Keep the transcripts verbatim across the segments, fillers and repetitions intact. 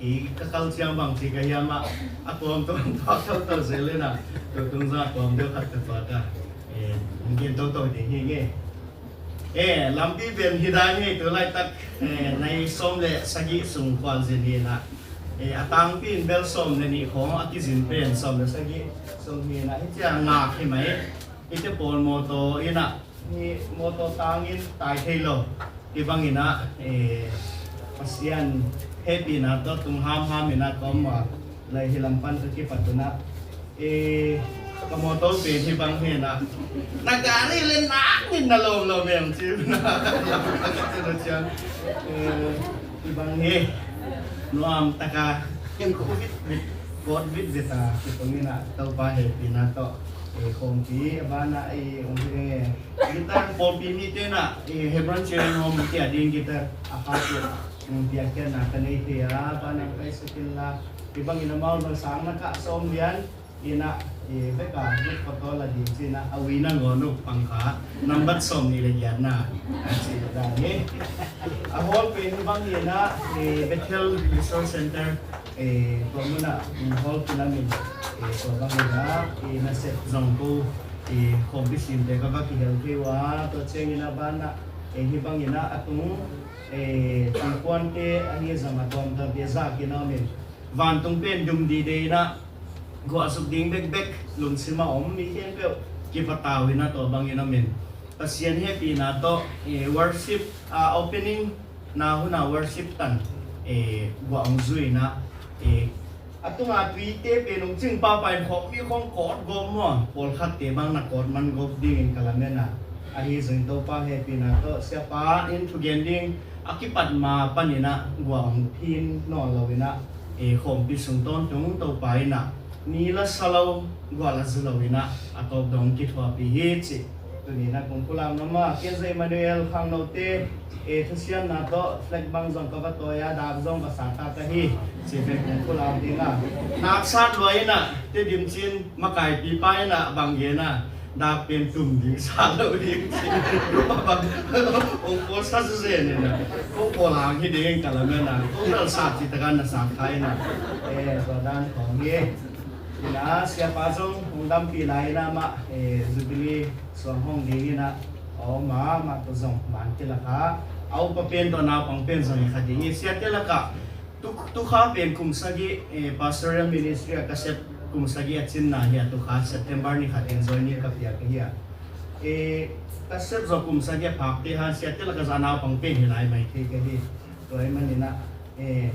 Ka kal ciang bang ci ka hiam ah, a tuamtuam tuak toto zel in ah, tutung zah tuam deuh khat ka tuak ah, eh, hong gen toto ding hi ngei. Eh, lampi pen hi dan hi, tu laitak, eh, nai sawm le sagih sung khualzin hi in ah, eh, a tangpi in bel sawm le nih khawng a kizin pen sawm le sagih sung hi in ah, hi ciang ngak hi mai. Hite pawl mawtaw in ah, hi mawtaw tangin tai thei lo. Hi bangin ah, eh, Pasian hehpihna tawh tung hamham in ah ka om a, lai hi lam pan ka kipat un ah, eh, ka mawtaw pen hi bang hi in ah, na gari le nak in na lawm lo mem ci un ah, ka ci lo ciang, eh, hi bang hi nuam taka kin covid vit, covid vit zeta ki tung in ah Topa hehpihna tawh, eh, khawmpi a banah, eh, ong hi ding e. Guitar pawlpi mite in ah, eh, Hebron Children Home kia ding guitar a kha tu, mm, piakkhiatna ka nei thei a, banah kai sakin la, hi bangin amau zong sang na kah sawm lian in ah, eh, beka buk pawtaw la ding ci in ah, a ui nangawn uh pangkha nambat sawm nih le giatna a ci dan hi. A hall pen hi bang hi in ah, eh, Bethel Resource Center, eh, tua mun ah, mm, hall kilam in, eh, tua bang hi in ah, eh, nasep zong ko, eh, khawmpi simte ka va kihel thei uh a, tua ciangin a banah, eh, hi bangin ah a tung, eh, tingkuante ahi zong a tuamtuamte zak in a om in, vantung pen dum dide in ah guahzuk ding bekbek lungsim a om mi khempeuh kipatau in ah tua bangin a om in, Pasian hehpihna tawh, eh, worship, ah, opening na hun a worship tan, eh, guah hong zui in ah, eh, a tunga tuite pen hong cing papa in khawk mi khawng kawt gawp maw, pawlkhatte bang na kawt man gawp dingin ka lamen a, ahi zong Topa hehpihna tawh siapa in thugen ding a kipat ma panin ah guah hong phin nawn lo in ah, eh, khawmpi sung tawntung Topa in ah ni la sa lo, guah la zu lo in ah a tawp dong kithuahpih hi cih tuni in ah kong pulak nuam a, Ken Zah Emmanuel khangnote, eh, thusiamna tawh flag bang zong ka va tawi a, dak zong va sa ta ka hi cih pen kong pulak ding a, nak sat lua in ah Tedim Cin makaipipa in ah bang gen a, dak pen tum ding sa lo ding ci. Hong pawl sa zuzen in ah, hong pawl hang hi ding ka lamen a, hong dal sat ci takan na sat kha in ah, eh, tua dan khawng hi. In ah siapa zong hong dampih lai in ah mah, eh, Jubilee suang hong ding in ah, aw mah mah tua zong man kilak a, a upa pen tua naupang pen zong i kha ding hi. Siate lakah tu, tu kha pen kum sagih, eh, pastoral ministry a ka sep kum sagih a cinna hi a, tu kha September ni khat in joining ka piak ka hi a. Eh, ka sep zaw kum sagih a phakte han siate lakah zah naupang pen hi lai mai thei ka hi. Tua ahih manin ah, eh,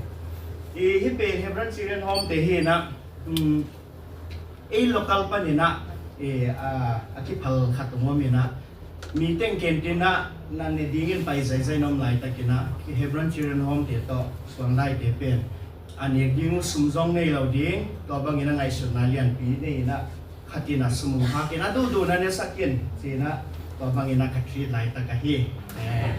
eh, hih pen Hebron Children Home te hi in ah, um, ei local panin ah, eh, a, a kiphal khat hong om in ah, mi teng kentin ah na ne dingin pai zaizai na om laitakin ah, Hebron Children Home te tawh Suangdaite pen a nek ding uh sum zong nei lo ding, tua bangin a ngaihsutna lianpi nei in ah, khatin a sum hong khak in a duhduh na nesak in ci in ah, tua bangin a ka treat laitak ahi. Eh,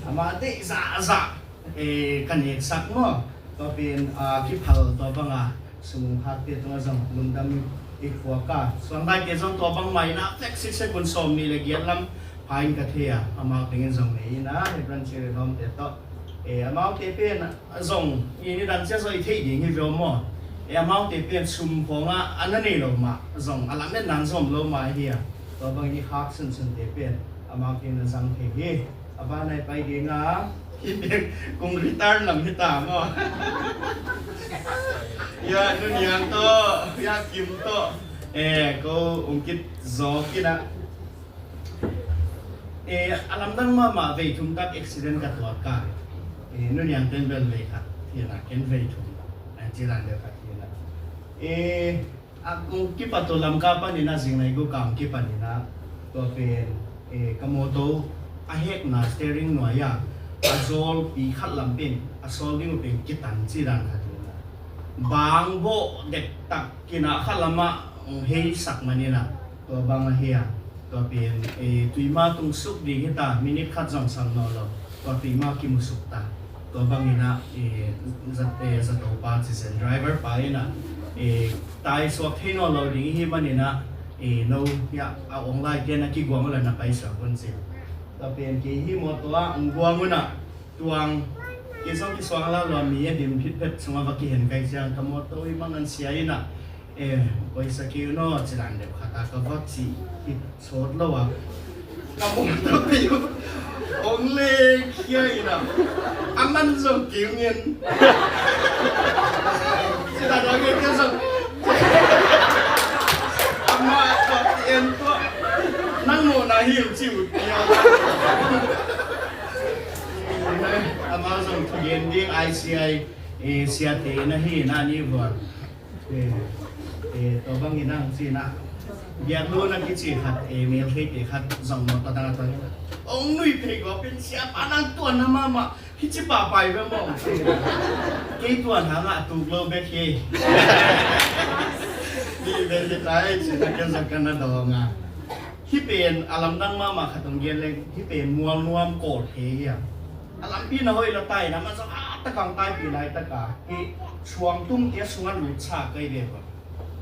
amah deih zahzah, eh, ka neksak maw? Tua pen, ah, kiphal tua banga sum hong khakte tungah zong lungdam i phuak a, Suangdaite zong tua bang mah in ah vek siksek un sawm nih le giat lam pha in ka thei a, amau tengin zong nei in ah Hebron Children Home te tawh, eh, amaute pen zong i ni dan cia zong i theih ding hi veu maw? Eh, amaute pen sum khawngah a na nei lo mah zong a lametna zong om lo mah hi a, tua bangin i khak sunsunte pen amau tengin a zang thei hi. A banah i pai ding a, hi ding kong retire lam hi ta maw? Ya, Nu Niang tawh, ya, Kim tawh, eh, ko ong kit zawk in ah, eh, a lamdang mahmah vei thum tak accident ka tuak a, eh, Nu Niang ten bel vei khat hi in ah, ken vei thum, eh, ci dan deuh khat hi in ah, eh, a kong kipat uh Lamka panin ah, zingnai guk a kong kipanin ah, tua pen, eh, ka mawtaw a hekna steering nuai ah a zawlpi khat lam pen a sawl ding uh pen kitan ci dan khat in ah, bang bawh dektak in ah khat lamah hong heisak manin ah, tua bang ahi a, tua pen, eh, tuima tung suk ding hi ta, minute khat zong sam nawn lo, tua tuima kimu suk ta. Tua bangin ah, eh, za-, eh, zato pa ci zen, driver pa in ah, eh, tai suak thei nawn lo ding i hih manin ah, eh, no, ya, a ong lai ten a kiguang uh la na pai suak un ci. Tua pen kei hih mawtaw ah hong guang un ah, tuang Kei zong kisuang la lua, mi a dim phitphet sungah va kihen kai ciang ka mawtaw i mang an sia in ah, eh, poisa kei un aw, ci dan deuh khat a ka va cih hi sawt lo a, ka mawtaw pei uh hong lekhia in ah, a man zong kei ung in. Ci dan a kei zong amah tua ti en tua, nang mawhna hi uh ci uh tia. Amau zong thugen ding I C I, eh, siate na hi na ni vuan. Eh, eh, tua bangin ang ci na. Biaklu na kici khat, eh, meltheite khat zong mawtaw tang a tua. Ong nui phei gawpin siapa nang tuan na mahmah. Hici pahpai ve mawng ci. Kei tuan hangah a tuk lo bek hi. Ni ve hi tai ci na ken zong kan na dawng a. Hih pen a lamdang mahmah khat hong gen leng, hih pen mual nuam kawl thei hiam? A lampi na hoih lo tai na, amah zong a takang taipi laitaka hih suangtum tia sungah lutsa kai ve ko.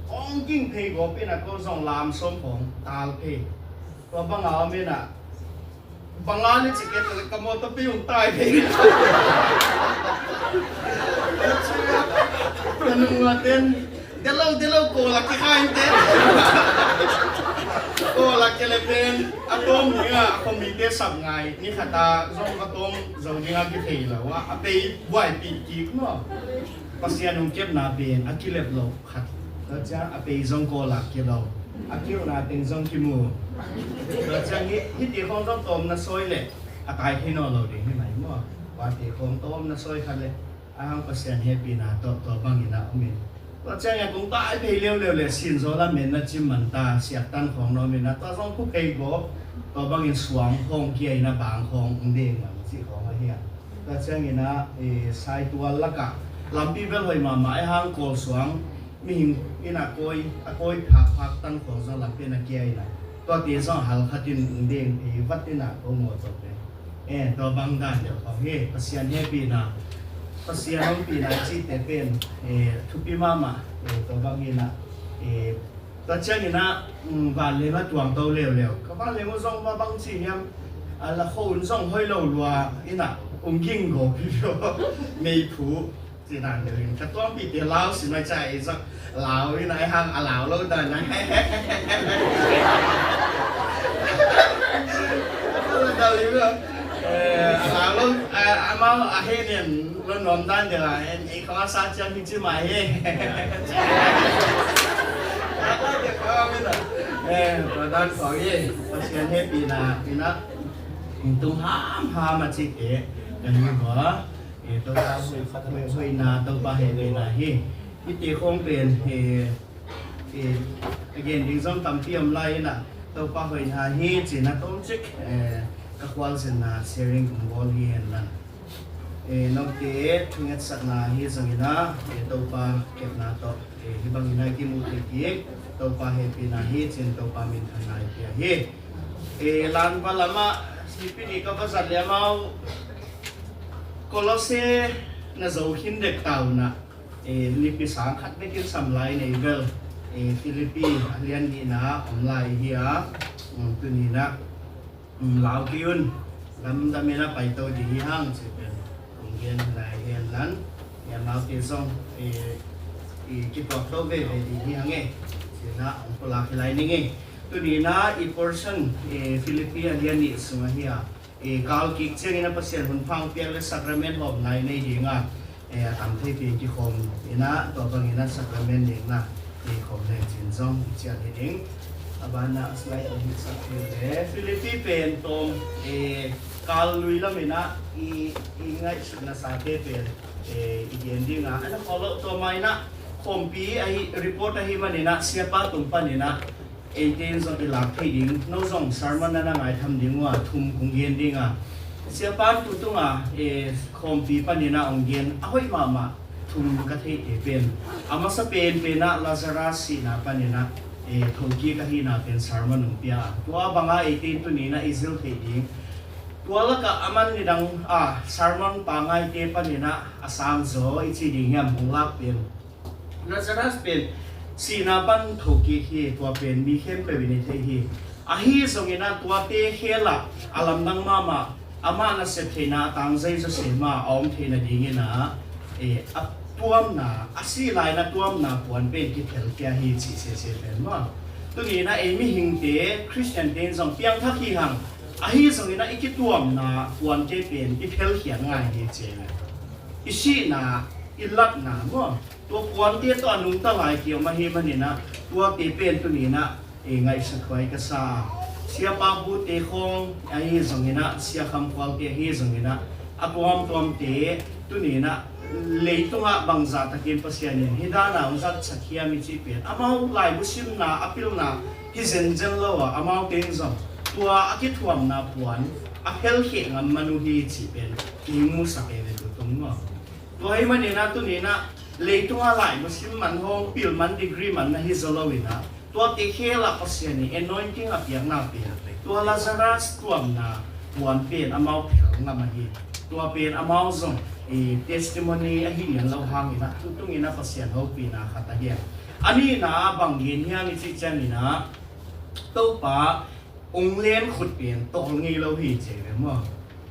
Kong ging phei gawpin a ko zong lam sawm khawng tal phei. Tua banga om in ah, banga ni ciket ka mawtaw pi hong tai phei. Ka nung a ten Delo, delo, kawl a kikhain te. Kawl a kile pen a tawm dinga a khuamite sap ngai. Ni khata zong a tawm zo dinga kithei lo a, a pei buaipih kik maw? Pasian hong kepna pen a kilep lo khat. Tua ciang a pei zong kawl a kilo, a kiuhna teng zong kimu. Tua ciang hih, hih ti khawng zong tawm na sawi leh a tai thei nawn lo ding hi mai maw? Tua ti khawng tawm na sawi khat leh a hang Pasian hehpihna tawh tua bangin a om in. Tua ciangin kong tai phei leuleu le sin zaw lamen na cim man ta siaktan khawng na om in a, tua zong khu phei gawp, tua bangin suang khawng kia in a bang khawng ong deng lam cih khawng ahi a. Tua ciangin a, eh, saitual lakah lampi bel hoih mahmah a hang kawl suang mihing in a kawi, a kawi phakphak tan khawng zong lampi in a kia in a, tuate zong hal khatin ong deng phei vat in a ko maw cawk le. Eh, tua bang dan deuh khawng hi, Pasian hehpihna, Pasian ompihna i cihte pen, eh, thupi mahmah, eh, tua bang in a, eh, tua ciangin a, mm, vanleng a tuangto leuleu. Ka vanleng uh zong va bang ci hiam, a la kho un zong hoih lo lua in a, ung ging gawp hi lo, meiphu. Ci dan deuh in ka tuangpihte lau si mai ca ei zak lau in ai hang a lau lo dan ai. A lau lo, eh, a lau lo, eh, amau a heh nen lo nuam dan deuh a, en ei khong a sa ciang hi ci mai hi. Eh, tua dan khong hi, Pasian hehpihna in a, tung hamham a cihte kan hi maw. Eh, Topa hoih, hoih, hoihna, Topa hehpihna hi. Hihte khawng pen, eh, eh, a gen ding zong tampi om lai in a, Topa hoihna hi cih na tawmcik, eh, ka khualzinna sharing kong bawl hi hen la. Eh, note thungetsakna hi zongin a, eh, Topa kepna tawh, eh, hih bangin a i kimuh thei kik, Topa hehpihna hi cih in Topa minthanna i pia hi. Eh, Lanva lamah, Sipini ka va zat le amau Kolose na zo khin dek ta un a, eh, nipi sang khat bekin sam lai nei bel, eh, Philippi a lian nihna ah om lai hi a, um, tuni in a, um, lau kei un, lamdam in a paito ding hi hang ci pen kong gen lai hi hen la, eh, amaute zong, eh, i kituakto veve ding hi hang e, ci in a hong pulak hi lai ning e. Tuni in a i portion, eh, Philippi a lian nih sungah hi a, eh, kal kik ciangin a Pasian hun pha hong piak le sacrament hawmna i nei ding a, eh, a tam thei pen kikhawm in a, tua bangin a sacrament nekna nei khawm le cin zong i cial hi ding. A banah slide a hihsak thei le Philippi pen tawm, eh, kal lui lam in a i, i ngaihsutna sate pen, eh, i gen ding a, a na khawh loh tua mai in a khawmpi ahi, report ahi man in a siapa tung pan in a eite in zong i lak thei ding, no zong sermon na na ngaitham ding uh a, thum kong gen ding a. Siapa tu tung a, eh, khawmpi pan in a hong gen a hoih mahmah thum ka theihte pen, a masa penpen ah Lazarus sihna pan in a, eh, thokik ahihna pen sermon hong pia a. Tua bang a eite in tuni in a i zil theih ding, tua lakah a man nidang a sermon pangaite pan in a a sangzaw i ci ding hiam hong lak pen, Lazarus pen sihna pan thokik hi, tua pen mi khempeuh in i thei hi. Ahi zongin a tuate khel ah a lamdang mahmah, amah nasep theihna a tangzai zaw se mah a om theihna dingin ah, eh, a tuamna, a sih lai-in a tuamna puan pen kiphelkhia hi cih sese pen maw. Tuni-in ah ei mihingte, Khristiante in zong piangthak hi hang, ahi zongin ah i kituamna puante pen i phelkhiat ngai hi ci-in ah, i sihna, i latna maw, tua puante tawh a nungta lai kiom ahih manin ah, tuate pen tuni-in ah, eh, ngaihsuthuai ka sa a. Siapa Bute khawng ahi zongin ah, Sia Kham Khualte ahi zongin ah, a tuamtuamte tuni-in ah leitungah bangzah takin Pasian in hih dan a hong zatsak hiam i cih pen, amau laibu simna a pilna hi zenzen lo a, amaute in zong tua a kithuamna puan a phelkhia ngam man uh hi cih pen i musak e ve tutung maw. Tua ahih manin ah tuni-in ah leitungah laibu sim man, hong pil man, degree man na hi zaw lo-in ah, tuate khel ah Pasian in anointing a piakna pen, tua Lazarus tuamna puan pen amau phel ngam ahi. Tua pen amau zong, eh, testimony ahi lian lo hangin ah, tutung in ah Pasian hopihna khat ahi a. A nihna ah bang gen hiam i cih ciangin ah, Topa hong len khut pen tawl ngei lo hi ci ve maw.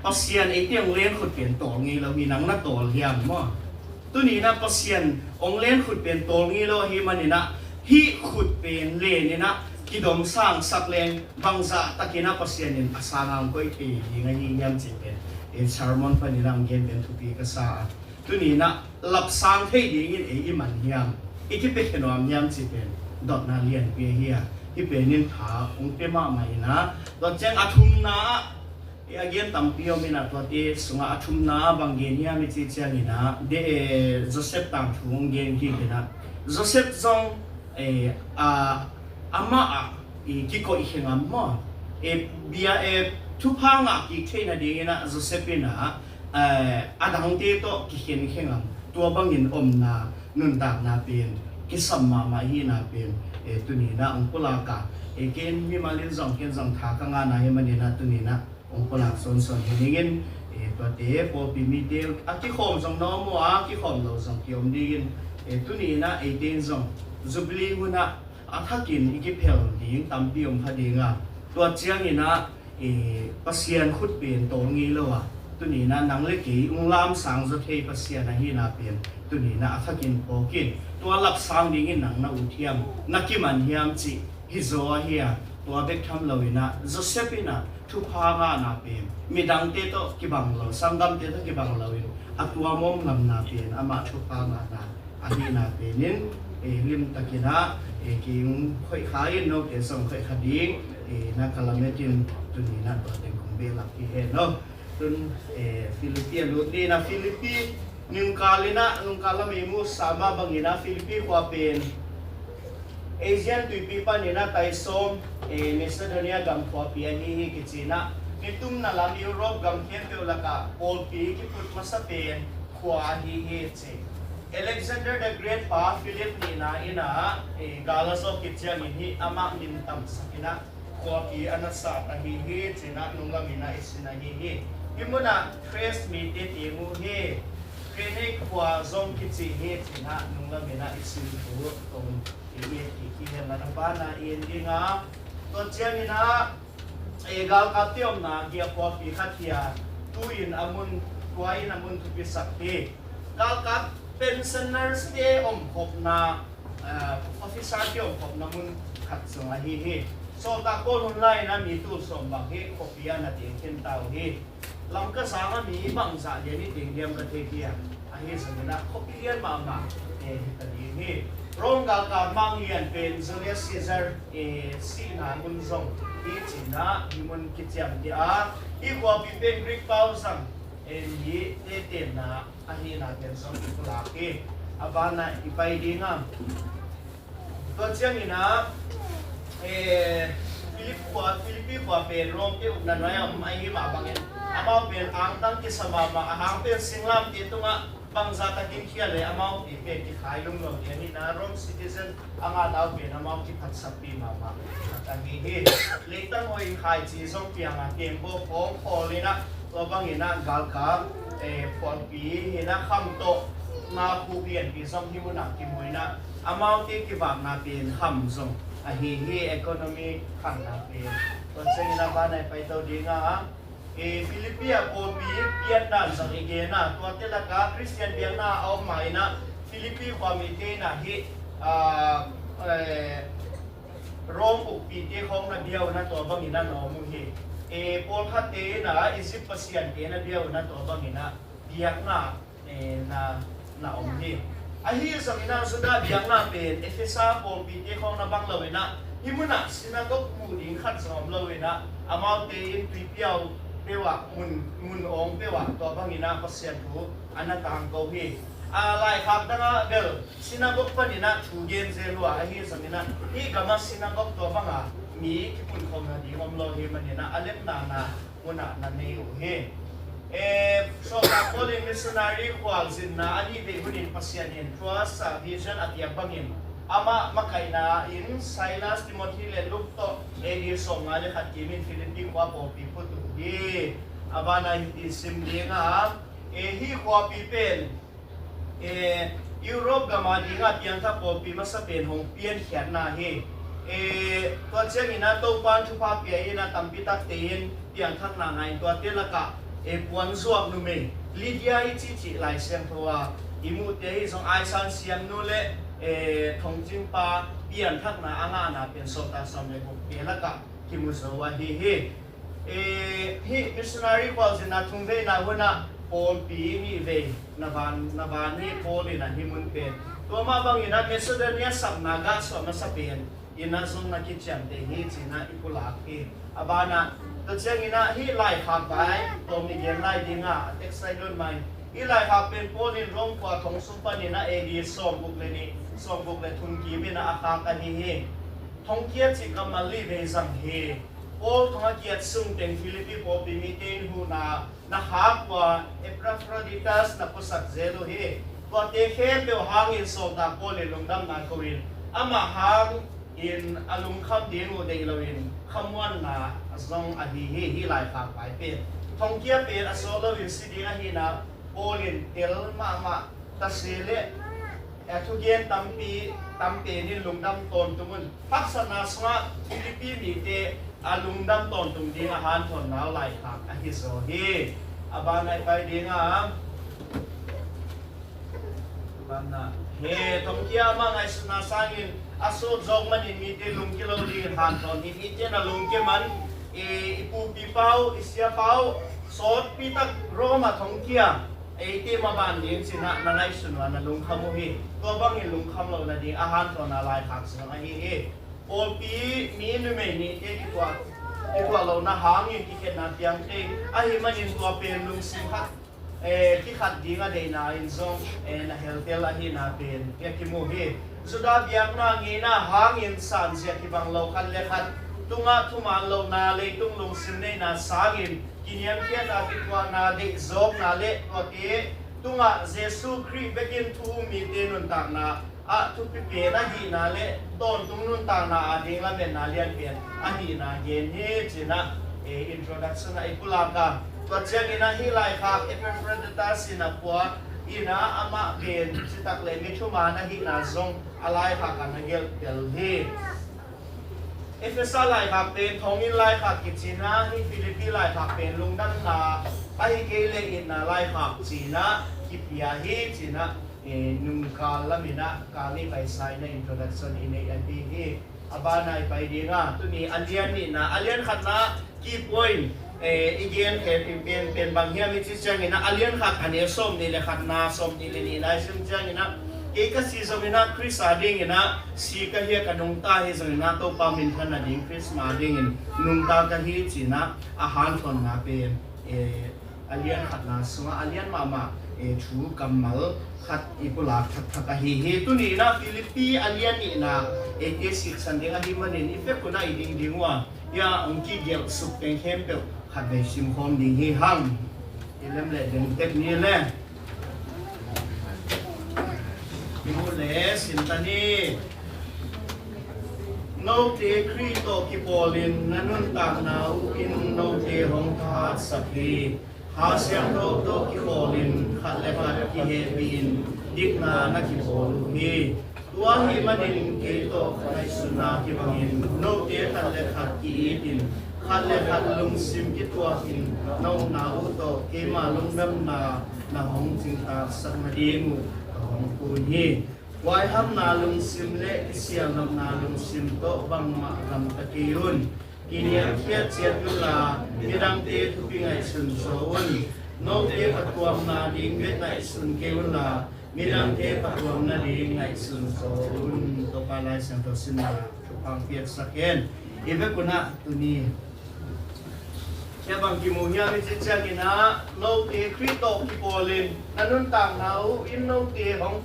Pasian eite hong len khut pen tawl ngei lo hi, nang na tawl hiam maw. Tuni-in ah Pasian hong len khut pen tawl ngei lo ahih manin ah, hih khut pen len in ah kidomsang sak leng bangzah takin ah Pasian in a sang ah hong koih thei ding ahi hiam cih pen, eh, sermon panin ah hong gen pen thupi ka sa a. Tuni-in ah lapsang thei dingin ei i man hiam, i kipiakhia nuam hiam cih pen dotna lianpi ahi a. Hih pen in tha hong pia mahmah in ah, tua ciang a thumna ah, i a gen tampi om in ah, tuate sungah a thumna ah bang gen hiam i cih ciangin ah, de, eh, Joseph tangthu hong gen kik in ah, Joseph zong, eh, a, amah ah i kikoihkhia ngam maw. Eh, bia, eh, thupha ngah kik theihna dingin ah Joseph in ah, eh, a dangte tawh kikhenkhia ngam, tua bangin omna, nuntakna pen kisam mahmah ahihna pen, eh, tuni-in ah hong pulak a, eh, ken mimal in zong, ken zong tha ka ngahna ahih manin ah tuni-in ah hong pulak sawnsawn hi dingin, eh, tuate pawlpi mite a kikhawm zong na om uh a, kikhawm lo zong kiom dingin, eh, tuni-in ah eite in zong Jubilee hun ah a thakin i kiphel ding tampi om kha ding a, tua ciangin ah, eh, Pasian khut pen tawl ngei lo a, tuni-in ah nang le kei hong lamsang zaw thei Pasian ahihna pen tuni-in ah a thakin phawk in, tua lapsang dingin nang na ut hiam, na kiman hiam cih hi zaw ahi a. Tua bek tham lo-in ah Joseph in ah thupha ngahna pen midangte tawh kibang lo, sanggamte tawh kibang lo-in a tuam om ngamna pen amah thupha ngahna ahihna pen in, eh, limtakin ah, eh, kei hong khoih kha in, note zong khoih kha ding, eh, na ka lamet in, tuni-in ah tua teng kong behlap hi hen aw. Tun, eh, Philippi a lut ding a, Philippi nungkal in ah, nungkal lam i musa mah bangin ah Philippi khua pen Asian tuipi panin ah taisawm, eh, Macedonia gam khuapi ahi hi kici in ah, nitumna lam Europe gam khempeuh lakah pawlpi kiput masa pen khua ahi hi ci. Alexander the Great pa Philip nihna in ah, eh, gal a zawk khit ciangin hih amah mintamsak in ah khuapi a na sat ahi hi ci in ah nunglam in ah i sin ahi hi. Hih munah Thrace mite teng uh hi. Krene khua zong kici hi ci in ah nunglam in ah i sin thu tawm i et kik hi hen la, na banah i en ding a. Tua ciangin ah, eh, galkapte omna giah khuapi khat hi a, tu-in a mun, tua in a mun thupisak hi. Galkap pensioners te omkhopna, ah, officer te omkhopna mun khat zong ahi hi. Sawltak Paul hun lai-in ah mi tul sawm bang hi khuapi ah na teng khin ta uh hi. Lamka sang ah mi bangzah lian i teng diam ka thei hi a, ahi zongin ah khuapi lian mahmah, eh, hi ta ding hi. Rome galkap mang lian pen Julius Caesar, eh, sihna mun zong hi ci in ah hih mun kiciamteh a, hih khuapi pen Greek pau zang, eh, mite tenna ahihna pen zong i pulak hi. A banah i pai ding a. Tua ciangin ah, eh, Philip khua, Philippi khua pen Rome te ukna nuai ah om ahih mah bangin, amau pen angtang kisa mahmah, a hang pen singlamteh tungah bangzah takin khia le amau pen kikhai lunglo ding ahih in ah, Rome citizen a ngahna uh pen amau kiphatsakpih mahmah khat ahi hi. Leitang hoih in khaici zong piang a, tembaw khawng khawl in ah, tua bangin ah galkap, eh, phualpi hi in ah kham tawh nga khuk lianpi zong hih munah kimu in ah, amaute kivakna pen kham zong ahi hi, economy khanna pen. Tua ciangin ah banah i paito ding a, E, Philippi ah pawlpi pian dan zong i gen a, tuate lakah Khristian biakna a om mah in ah Philippi khuamite in ah hih, ah, eh, Rome ukpite khawng na bia uh na tua bangin ah na om uh hi. E, pawlkhatte in ah Egypt pasiante na bia uh na tua bangin ah biakna eh, na, na om hi. Ahi zongin ah Judah biakna pen Efesa pawlpite khawng na bang lo in ah, hih munah synagogue muh ding khat zong om lo in ah, amaute in tuipiau peuh ah, mun, mun awng peuh ah, tua bangin ah Pasian thu a na tangko hi. A, laikhak dangah bel synagogue panin ah thu gen zel uh a, ahi zongin ah hih gamah synagogue tua bangah mi kipunkhawm nading om lo hi manin ah, a lemna na munah na nei uh hi. Eh, sawltak Paul in missionary khualzinna a nih vei hunin Pasian in Troas ah vision a piak bangin amah makaihna in Silas, Timothy le Luke tawh A D sawmnga le khat kimin Philippi khua pawlpi phut uh hi. A banah hih sim ding a, eh, hih khuapi pen eh, Europe gam a dingah piangthak pawlpi masa pen hong piankhiatna hi. Eh, tua ciangin ah Topa'n thupha pia in ah tampi takte in piangthakna ngah in, tuate lakah, eh, puanzuak numei Lydia i cihcih Lai Siangtho ah i muhte hi zong, Aisan siamnu le, eh, thongcingpa pianthakna a ngahna pen sawltak sawm le gukte lakah kimu zo ahi hi. Eh, hih missionary khualzinna thumveina hunah pawlpi nih vei na van, na van hi. Paul in ah hih mun pen tua mah bangin ah Macedonia sapna gah suah masa pen in ah zong na kiciamteh hi ci-in ah i pulak hi. A banah tua ciangin ah hih laikhak bai tawm i gen lai ding a, a text a i lut mai. Hih laikhak pen Paul in Rome khua thong sung panin ah A D sawmguk le nih, sawmguk le thum kimin ah a khak ahi hi. Thongkia cih kammal li vei zang hi. Paul thong a kiat sung teng Philippi pawlpi mite in huhna na khak uh a, Epaphroditus na puasak zel uh hi. Tuate khempeuh hangin sawltak Paul in lungdamna ko in, amah hangin a lungkham ding uh deih loin khamuanna zong ahi hi. Hih laikhak bai pen thongkia pen a sawt loin si ding ahihna Paul in tel mahmah ta se leh, eh, thugen tampi, tam pen in lungdam tawntung un. Haksatna sungah Philippi mite a lungdam tawntung ding a hanthawnna uh laikhak ahi zaw hi. A ban ah i pai ding a, a ban ah, he, thongkia amah ngaihsutna sangin a sawt zawk manin mite lungkia lo dingin hanthawn hi. Mite na lungkia man, eh, i pupi pa uh, i sia pa uh, sawtpi tak Rome ah thongkia eite maban ding ci-in ah na ngaihsun uh a, na lungkham uh hi. Tua bangin lungkham loh nading a hanthawnna laikhak zong ahi hi. Pawlpi mi numei nihte kituah, kituah lohna hangin kikhenna piang thei ahih manin tua pen lungsim khat, eh, kikhat ding a deihna in zong, eh, na heltel ahihna pen i kimu hi. Judah biakna ngeina hangin sanzia kibang lo khat le khat tungah thuman lohna, leitung lungsim neihna sangin kiniamkhiatna, kituahna, deihzawkna le tuate tungah Jesuh Khrih bekin thu um mite nuntakna ah thupi pen ahihna le tawntung nuntakna ading lametna lianpen ahihna gen hi ci-in ah, eh, introduction ah i pulak a. Tua ciangin ah hih laikhak Epaphroditus in a pua in ah amah pen citak le mi thuman ahihna zong a laikhak ah na gelhtel hi. Efesa laikhak pen thonginn laikhak kici-in ah, hih Philippi laikhak pen lungdamna ahi kei leh itna laikhak ci-in ah kipia hi ci-in ah, eh, nungkal lamin ah kal nih paisa in ah introduction i neih ahi hi. A ban ah i pai ding a, tuni a lian nihna, a lian khatna key point, eh, i gen khe pen, pen bang hiam i cih ciangin ah, a lian khat a neu sawmnih le khatna, sawmnih le nihna i sim ciangin ah, kei ka si zongin ah Khrist adingin ah si ka hi a, ka nungta hi zongin ah Topa minthan nading Khrist adingin nungta ka hi ci-in ah a hanthawnna pen, eh, a lian khatna sungah a lian mahmah, eh, thu kammal khat i pulak thakthak ahi hi. Tuni in ah Philippi a lian nihna eite siksan ding ahih manin i vekun ah i ding ding uh a, hia hong kigelh suk teng khempeuh khatvei simkhawm ding hi hang. I lem leh ding tek ni le. I mu le sim ta ni. Note Khrih tawh kipawlin na nuntakna uh in note hong thahatsak hi. Kha Siangtho tawh kipawlin khat le khat kihehpihin dikna na kibawl uh hi. Tua ahih manin kei tawh ka ngaihsutna kibangin note khat le khat ki-itin Khat le khat lungsim kituakin na omna uh tawh keima lungdamna na hong cingtaaksak nading uh ka hong kun hi. Huaihamna lungsim le kisialnopna lungsim tawh bangmah gamta kei un. Kiniamkhiat ciat unla, midangte thupi ngaihsun zaw un. Note patuamna ding bek ngaihsun kei unla, midangte patuam nading ngaihsun zaw un. Topa Lai Siangtho simna thupha piaksak hen. I vekun ah tuni hia bang kimu hiam i cih ciangin ah, note Khrih tawh kipawlin na nuntakna uh in note hong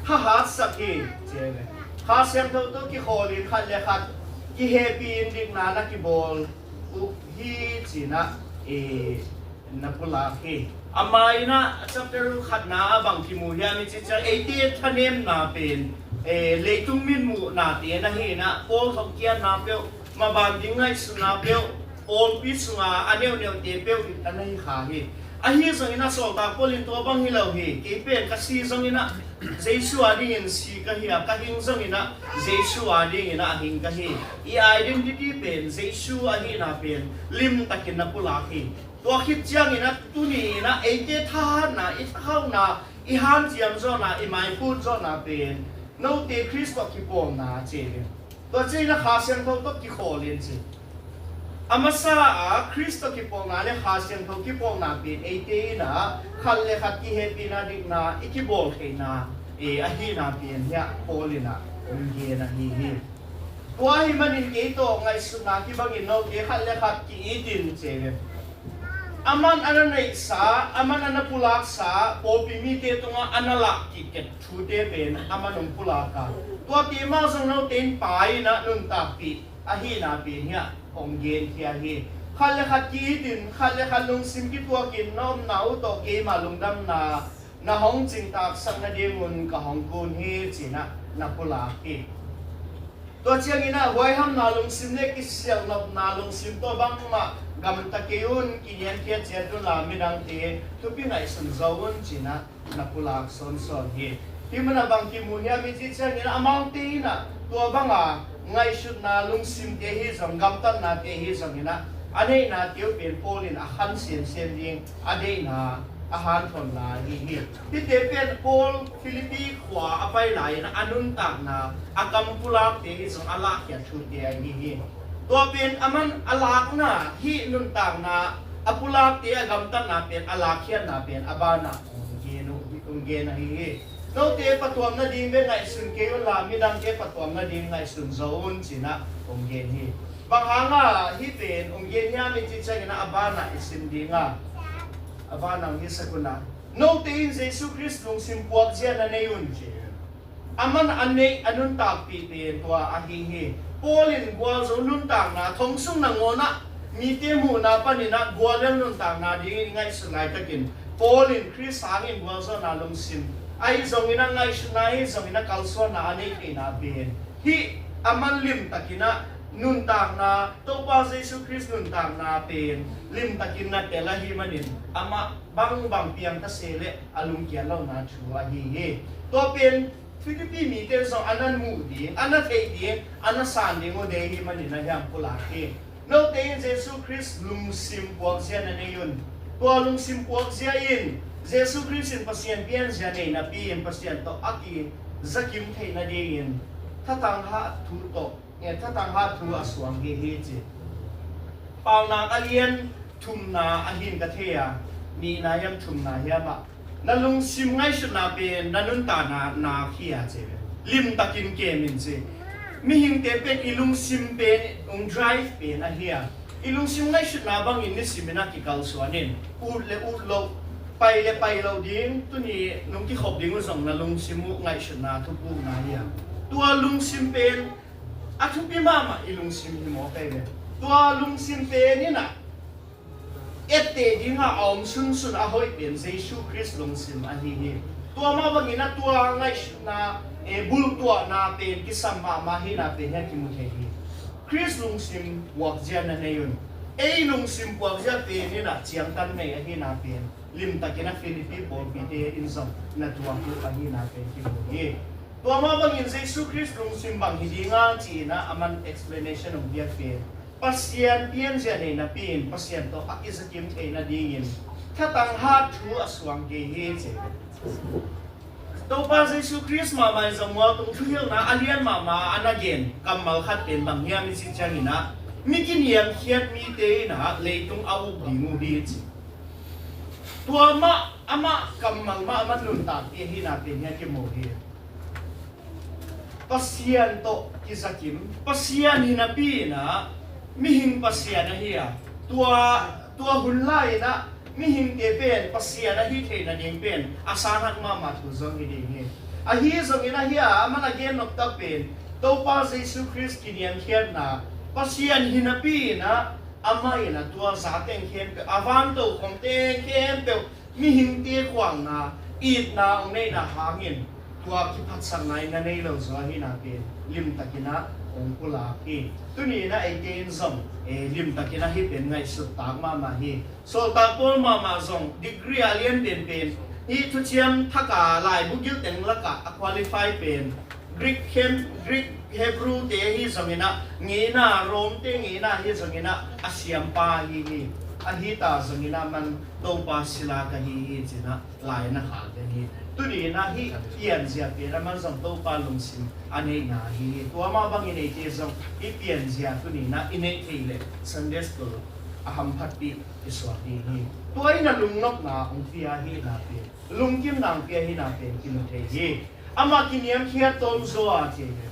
thahatsak hi, ci hi ve. Kha Siangtho tawh kikhawlin khat le khat kihehpih in dikna na kibawl uh hi, ci-in ah, eh, na pulak hi. Amah in ah chapter khatna ah bang kimu hiam i cih ciang, eite thanemna pen, eh, leitung mitmuhnate na hi-in ah, pawl thongkiatna peuh, maban ding ngaihsutna peuh, pawlpi sunga a neuneute peuh in a na hi kha hi. Ahi zongin ah sawltak Paul in tua bang hi lo hi. Kei pen ka si zongin ah Jesu a dingin si ka hi a, ka hing zongin ah Jesu a dingin ah hing ka hi. I identity pen Jesu ahihna pen limtakin na pulak hi. Tua khit ciangin ah tuni in ah eite thahatna, i thahatna, i hanciam zawhna, i maiphut zawhna pen note Khrist tawh kipawlna ci hi. Tua ciangin ah Kha Siangtho tawh kikhawl in ci. A masa a Khrist tawh kipawlna le Kha Siangtho kipawlna pen eite in ah khat le khat kihehpihna dikna i kibawl theihna, eh, ahihna pen hiah Paul in ah hong gen ahi hi. Tua ahih manin kei tawh ngaihsutna kibangin note khat le khat ki-it in ci hi. Aman a na neihsa, aman a na pulaksa, pawlpi mite tungah a na lah kikep thute pen aman hong pulak a, tuate mah zong note in Pa in ah nuntakpih ahihna pen hiah hong genkhia hi. Khat le khat ki-it in, khat le khat lungsim kituakin na omna uh tawh keima lungdamna na hong cingtaaksak nadingun ka hong kun hi, ci-in ah na pulak hi. Tua ciangin ah huaihamna lungsim le kisialnopna lungsim tawh bangmah gamta kei un, kiniamkhiat ciat unla midangte thupi ngaihsun zaw un, ci-in ah na pulak sawnsawn hi. Hih munah bang kimu hiam i cih ciangin ah, amaute in ah tua banga ngaihsutna lungsimte hi zong, gamtatnate hi zongin ah, a neihnate uh pen Paul in a khan semsem ding a deihna, a hanthawnna ahi hi. Hihte pen Paul Philippi khua a pai lai-in a nuntakna, a kam pulakte hi zong a lahkhiat thute ahi hi. Tua pen aman a lakna, hih nuntakna, a pulakte a gamtatna pen, a lakkhiatna pen a banah hong gen uh, hong gen ahi hi. Note patuam nading bek ngaihsun kei unla, midangte patuam nading ngaihsun zaw un, ci-in ah hong gen hi. Bang hanga hih pen hong gen hiam i cih ciangin ah, a banah i sim ding a, a banah hong hisak un ah, note in Jesu Khrist lungsim puakzia na nei un, ci hi. Aman a neih, a nuntakpih pen tua ahi hi. Paul in gualzo nuntakna, thong sung nangawnah mite muhna panin ah gualzo nuntakna dingin ngaihsut laitakin, Paul in Khrist hangin gualzawhna lungsim ahi zongin ah, ngaihsutna ahi zongin ah, kalsuanna a neih theihna pen hih aman limtakin ah nuntakna, Topa Jesu Khrist nuntakna pen limtakin na tel ahih manin, amah bangbang piang ta se leh a lungkiat lohna thu ahi hi. Tua pen Philippi mite zong a na muh ding, a na theih ding, a na san ding uh deih ahih manin a hiam pulak hi. Note in Jesu Khrist lungsim puakzia na nei un. Tua lungsim puakzia in Jesu Khrist in Pasian pianzia nei napi-in Pasian tawh a kizakim theih nadingin thatang hat thu tawh, eh, thatang hat thu a suang hi hi ci. Paunak a lian thumna ahi in ka thei a, nihna hiam thumna hiam ah, na lungsim ngaihsutna pen na nuntakna nak hi a ci ve. Limtakin kem in ci. Mihingte pen i lungsim pen hong drive pen ahi a, i lungsim ngaihsutna bangin nisimin a kikalsuan in, ut le ut loh, pai le pai loh ding, tuni nong kikhop ding uh zong na lungsim uh ngaihsutna thupukna hi a. Tua lungsim pen a thupi mahmah i lungsim hi mawk ahi ve. Tua lungsim pen in ah etteh dinga a om sunsun a hoih pen Jesu Khrist lungsim ahi hi. Tua mah bangin ah tua ngaihsutna, eh, bulhtuahna pen kisam mahmah ahihna pen hiah kimu thei hi. Khrist lungsim puakzia na nei un. Ei lungsim puakzia pen in ah ciangtan nei ahihna pen limtakin a Philippi pawlpite in zong na tuak uh ahihna pen kimu hi. Tua mah bangin Jesu Khrist lungsim bang hi dinga ci-in ah aman explanation hong piak pen Pasian pianzia nei napi-in Pasian tawh a kizakim theih nadingin thatang hat thu a suang kei hi, ci. Topa Jesu Khrist mahmah in Samuel tung thuhilhna a lian mahmah a na gen kammal khat pen bang hiam i cih ciangin ah, mi kiniamkhiat mite in ah leitung a uk ding uh hi, ci. Tua mah, amah kammal mah a man nuntakpih ahihna pen hiah kimu hi. Pasian tawh kizakim, Pasian hi napi-in ah mihing pasian ahi a, tua, tua hun lai-in ah mihingte pen pasian ahi theih nading pen a sanhak mahmah thu zong hi ding hi. Ahi zongin ahi a, a man a gen noptak pen Topa Jesu Khrist kiniamkhiatna, Pasian hi napi-in ah amah in ah tua zateng khempeuh, a van tokhomte khempeuh, mihingte khuangna, itna hong neihna hangin tua kiphatsakna in na nei lo zaw ahihna pen limtakin ah hong pulak hi. Tuni in ah eite in zong, eh, limtakin ah hih pen ngaihsut tak mahmah hi. Sawltak Paul mahmah zong degree a lian penpen, hih thuciam thak a laibu gil teng lakah a qualify pen Greek, Hem-, Greek Hebrew te ahi zongin ah, ngeina, Rome te ngeina ahi zongin ah, a siampa ahi hi. Ahi ta zongin ah man Topa sila ka hi hi, ci-in ah lai na khak den hi. Tuni in ah hih pianzia pen a man zong Topa lungsim a neihna ahi hi. Tua mah bangin eite zong hih pianzia tuni in ah i neih thei leh Sunday school a hamphatpih i suak ding hi. Tua in ah lungnopna hong pia ahihna pen, lungkimna hong pia ahihna pen kimu thei hi. Amah kiniamkhiat tawm zaw a, ci hi.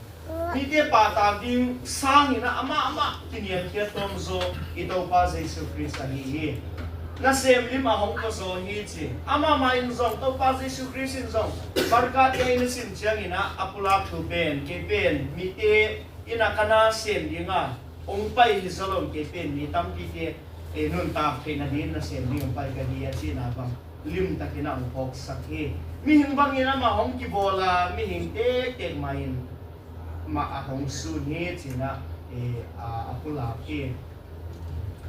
Mite pahtak ding sangin ah amah, amah kiniamkhiat tawm zaw i Topa Jesu Khrist ahi hi. Nasem lim a hong pua zaw hi, ci. Amah mah in zong, Topa Jesu Khrist in zong, Marka te in i sim ciangin ah a pulak thu pen, kei pen mite in ah ka nasem ding a hong pai hi zaw lo, kei pen mi tampite, eh, nuntak theih nadingin nasem ding hong pai ka hi, a cihna bang limtakin ah hong phawksak hi. Mihing bangin amah hong kibawl a, mihing tektek mah in mah a hong sun hi, ci-in ah, eh, a, a pulak hi.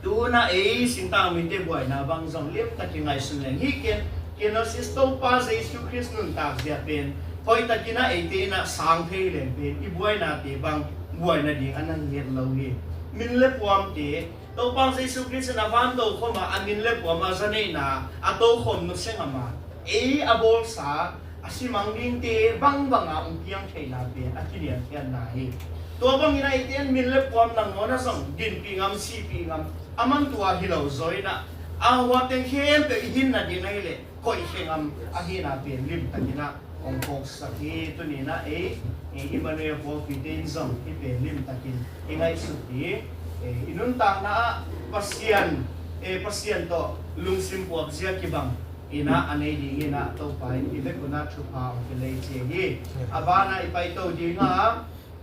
Tu-in ah ei singtang mite buaina bang zong limtakin ngaihsun leng, hih ken, kenosis, Topa Jesu Khrist nuntak zia pen hoihtakin ah eite in ah sang thei leng pen i buainate bang buai nading a na hi het lo hi. Min le puamte, Topa Jesu Khrist in a van tokhom a, a min le puam a za neihna a tokhom nusia ngam a, ei a bawlsa a simang dingte bangbang a hong piang theihna pen a kiniamkhiatna hi. Tua bangin ah eite in min le puam nangawn ah zong dinpih ngam, sihpih ngam, a man tua hi lo zaw in ah, a huatteng khempeuh i hinna ding ahih leh koih khe ngam ahihna pen limtakin ah hong phawksak hi. Tuni in ah ei, ei Emmanuel pawlpite in zong hih pen limtakin i ngaihsut ding, eh, i nuntakna ah Pasian, eh, Pasian tawh lungsim puakzia kibang in ah a nei dingin ah Topa in i vekun ah thupha hong pia lei ci hi. A ban ah i paito ding a,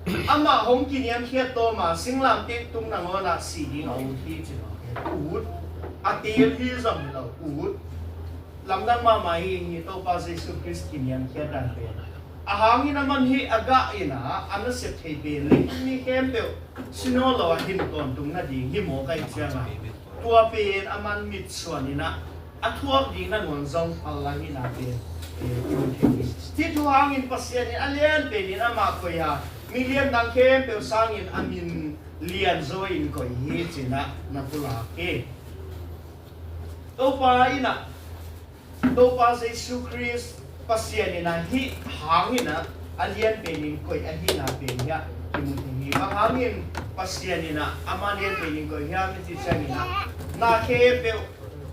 amah hong kiniamkhiat tawm a, singlamteh tung nangawn ah sih ding a ut hi, ci lo. Ut, a teel hi zong hi lo, ut. Lamdang mahmah hi, hi Topa Jesu Khrist kiniamkhiat dan pen. A hangin a man hih a gah in ah a nasep thei pen leitung mi khempeuh si nawn lo a hin tawntung nading hi mawk ahih ciangin, tua pen a man mitsuan in ah a thuak ding nangawn zong phal ahihna pen, eh, i mu thei hi. Hih thu hangin Pasian in a lian penin amah koih a, mi lian dang khempeuh sangin a min lian zaw in koih hi, ci-in ah na pulak hi. Topa in ah, Topa Jesu Khrist Pasian in ah hih hangin ah a lian penin koih ahihna pen hiah i mu thei hi. Bang hangin Pasian in ah amah lian penin koih hiam i cih ciangin ah, na khempeuh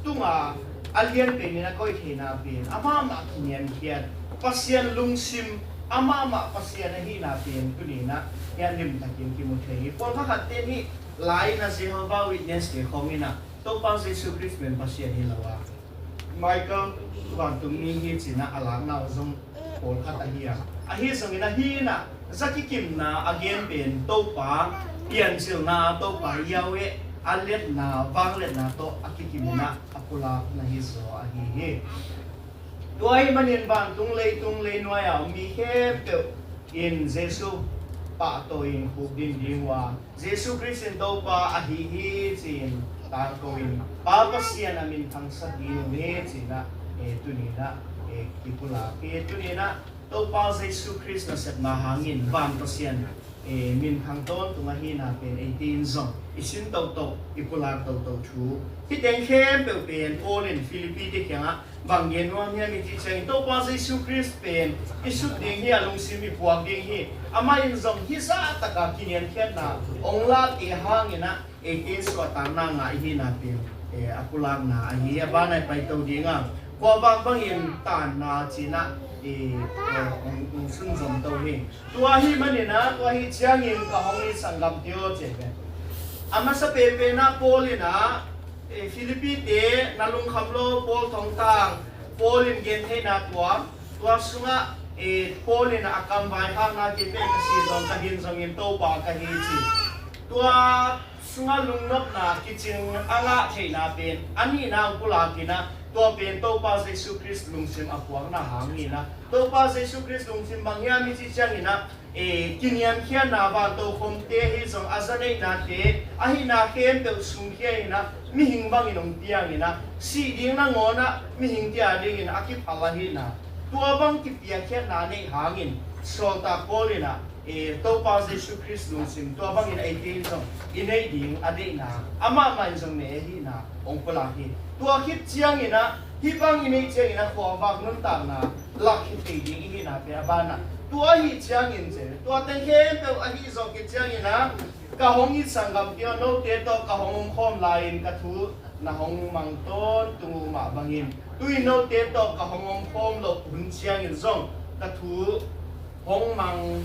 tunga a lian penin a koih theihna pen amah mah kiniamkhiat, Pasian lungsim, amah mah Pasian ahihna pen tuni in ah hiah limtakin kimu thei hi. Pawlkhat khatte in hih lai-in ah Jehovah Witness te khawng in ah Topa Jesu Khrist pen Pasian hi lo a, Michael vantungmi hi ci-in ah a lakna uh zong pawlkhat ahi a. Ahi zongin ah hih in ah za kikimna a gen pen Topa piancilna, Topa Yahweh a liatna, vangliatna tawh a kikim in ah a pulakna hi zaw ahi hi. Tua ahih manin vantung leitung leinuai a om mi khempeuh in Jesu pahtawi in khukdin ding uh a, Jesu Khrist in Topa ahi hi ci-in tangko in, Pa Pasian a minthangsak ding uh hi ci-in ah, eh, tuni in ah, eh, kipulak hi. Tuni in ah Topa Jesu Khrist nasepna hangin van Pasian, eh, minthang tawntung ahihna pen eite in zong i sin toto, i pulak toto thu. Hih teng khempeuh pen Paul in Philippi te kiangah bang gen nuam hiam i cih ciangin Topa Jesu Khrist pen i sut ding hi, a lungsim i puak ding hi. Amah in zong hih zah taka kiniamkhiatna ong lakte hangin ah eite suahtakna ngah i hihna pen, eh, a pulakna ahi. A banah i paito ding a, khuavak bangin tanna cinah, eh, eh, ong, ong sunzom to hi. Tua ahih maninah, tua ahih ciangin ka hong it sanggamte aw ci ve. A masa penpenah Paul inah, eh, Philippi te na lungkham lo, Paul thongtang, Paul in gentheihna tuam, tua sungah, eh, Paul in a kam vaikhakna kei pen ka si zong ka hin zongin Topa ka hi ci. Tua sungah lungnopna kicing a ngah theihna pen a nihna ang pulak inah, tua pen Topa Jesu Khrist lungsim a puakna hang inah, Topa Jesu Khrist lungsim bang hiam i cih cianginah, eh, kiniamkhiatna, vantokhomte ahi zong a zaneihnate ahihna khempeuh sungkhia inah, mihing bangin hong piang inah, sih ding nangawnah mihingte a dingin a kiphal ahihna, tua bang kipiakkhiatna neih hangin sawltak Paul inah, eh, Topa Jesu Khrist lungsim tua bangin eite in zong i neih ding a deihna, amah mah in zong nei ahihna hong pulak hi. Tua khit cianginah hih bang i neih cianginah khuavak nuntakna lakkhia thei ding i hihna pen a banah tua ahih ciangin ci. Tua teng khempeuh ahi zawh khit cianginah ka hong it sanggamte aw, note tawh ka hong omkhawm lai-in ka thu na hong mang tawntung uh mah bangin, tu-in note tawh ka hong omkhawm loh hun ciangin zong ka thu hong mang,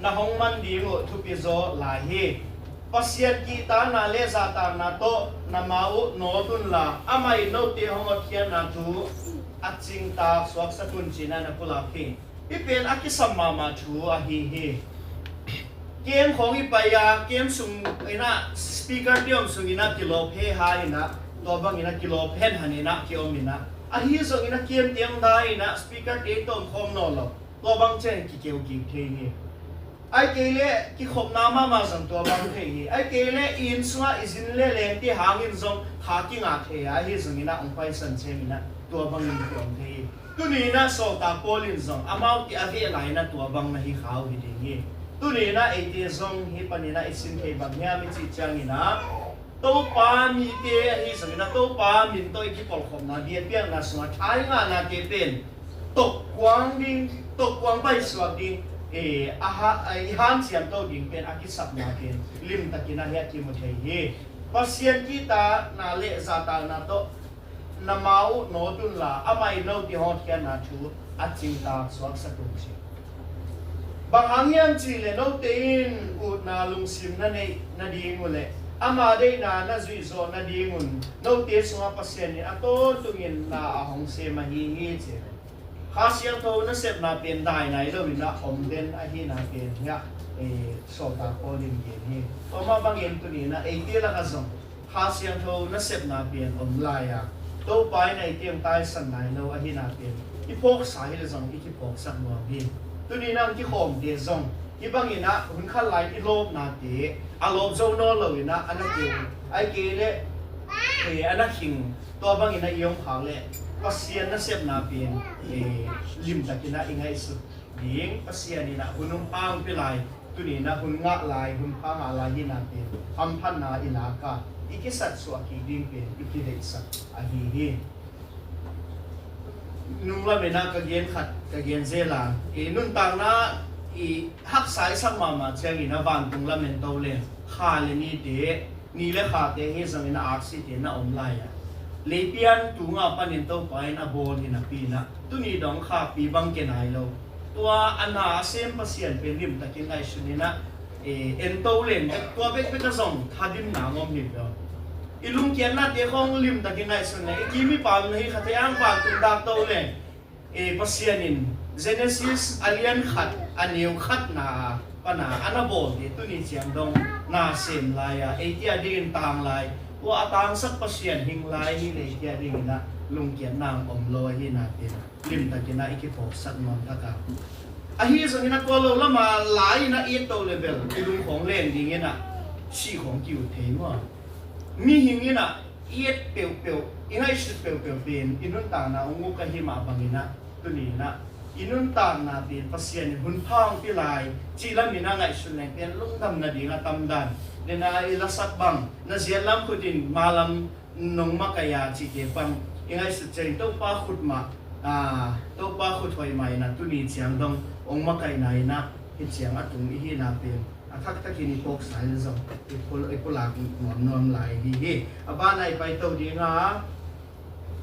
na hong man ding uh thupi zaw lai hi. Pasian kihtakna le zahtakna tawh na ma uh nawt unla, amah in note hong hotkhiatna thu a cingtak suaksak un, ci-in ah na pulak hi. Hih pen a kisam mahmah thu ahi hi. Camp khawng i pai a, camp sung inah speaker te om sung inah kilawp heha inah, tua bang inah kilawp henhan inah kiom inah, ahi zong inah camp te hong dai inah speaker te tawh om khawm nawn lo. Tua bang ciang kikeu kik thei hi. Ai kei leh kikhopna mahmah zong tua bang thei hi. Ai kei leh i inn sungah i zin le lengte hangin zong kha kingah thei a, ahi zong inah hong paisan ciang inah tua bangin kiom thei hi. Tuni inah sawltak Paul in zong amaute a veh lai inah tua bang na hi kha uh hi ding hi. Tuni inah eite zong hih pan inah i sin thei bang hiam i cih ciang inah, Topa mite ahi zong inah Topa min tawh i kipawlkhopna, biakpiakna sungah tha i ngahnate pen tokkuang ding, tokkuang paisuak ding, eh, a ha, eh, i hanciam to ding pen a kisapna pen limtak inah hiah kimu thei hi. Pasian kihtakna le zahtakna tawh na ma uh nawt unla, amah in note hong hotkhiatna thu a cingtak suaksak un, ci. Bang hang hiam cih leh note in utna lungsim na neih nading uh le ama deihna na zuih zawh nadingun note sungah Pasian in a tawntungin na a hong sem ahi hi, ci. Kha Siangtho nasepna pen dai nai lo inah om den ahihna pen hiah, eh, sawltak Paul in gen hi. Tua mah bangin tuni inah eite lakah zong Kha Siangtho nasepna pen om lai a, Topa in eite hong taisan nai lo ahihna pen i phawksa hi leh zong i kiphawksak nuam hi. Tuni inah hong kikhawmte zong hih bang inah hun khat lai i lawpnate a lawp zo nawn lo inah a na keu, ai kei leh, eh, a na khing, tua bang inah i om khak leh Pasian nasepna pen, eh, limtak inah i ngaihsut ding, Pasian inah hun hong pha hong pia lai, tuni inah hun ngah lai, hun pha ngah lai hihna pen hamphatna i lak a, i kisatsuah kik ding pen i kideihsak ahi hi. Nung lamen ah ka gen khat ka gen zel a, i nuntakna i haksa i sak mahmah ciangin a vantung lamen to leng kha le nite, ni le khate hi zongin a aksite na om lai a, leipian tunga panin Topa in a bawl hi napi inah tuni dong khakpi bang kia nai lo. Tua a na a sem Pasian pen limtakin ngaihsun inah, eh, en to leng bek, tua bekbek a zong thadimna ngom hi lo. I lungkiatnate khong limtakin ngaihsun leng i kim i pam na hi kha thei ang, vantung dak to leng, eh, Pasian in Genesis a lian khat a neu khatna a pana a na bawlte tuni ciang dong na sem lai a, eite a dingin tang lai, tua a tangsak Pasian hing lai hi leh eite a dingin ah lungkiatna ang om lo ahihna pen limtakin ah i kiphawksak nuam thak a. Ahi zongin a tua lo lama lai in a it to le bel i lung khawng leng dingin ah sih khawng ki-ut thei maw? Mihing in ah i et peuhpeuh, i ngaihsut peuhpeuh pen i nuntakna hong uk ahi mah bangin ah tuni in ah i nuntakna pen Pasian in hun pha hong pia lai cih lam in a ngaihsun leng pen lungdam nading a tamdan. Dena i lasak bang na ziat lam khut in malam nong makaih a cihte bang i ngaihsut ciangin Topa khut mah, a, Topa khut hoih mah in a tuni ciang dong hong makaihna in a hi ciang a tung i hihna pen a thakthak in i phawksa in zong i pul-, i pulak nuamnuam lai hi hi. A ban a i paito ding a,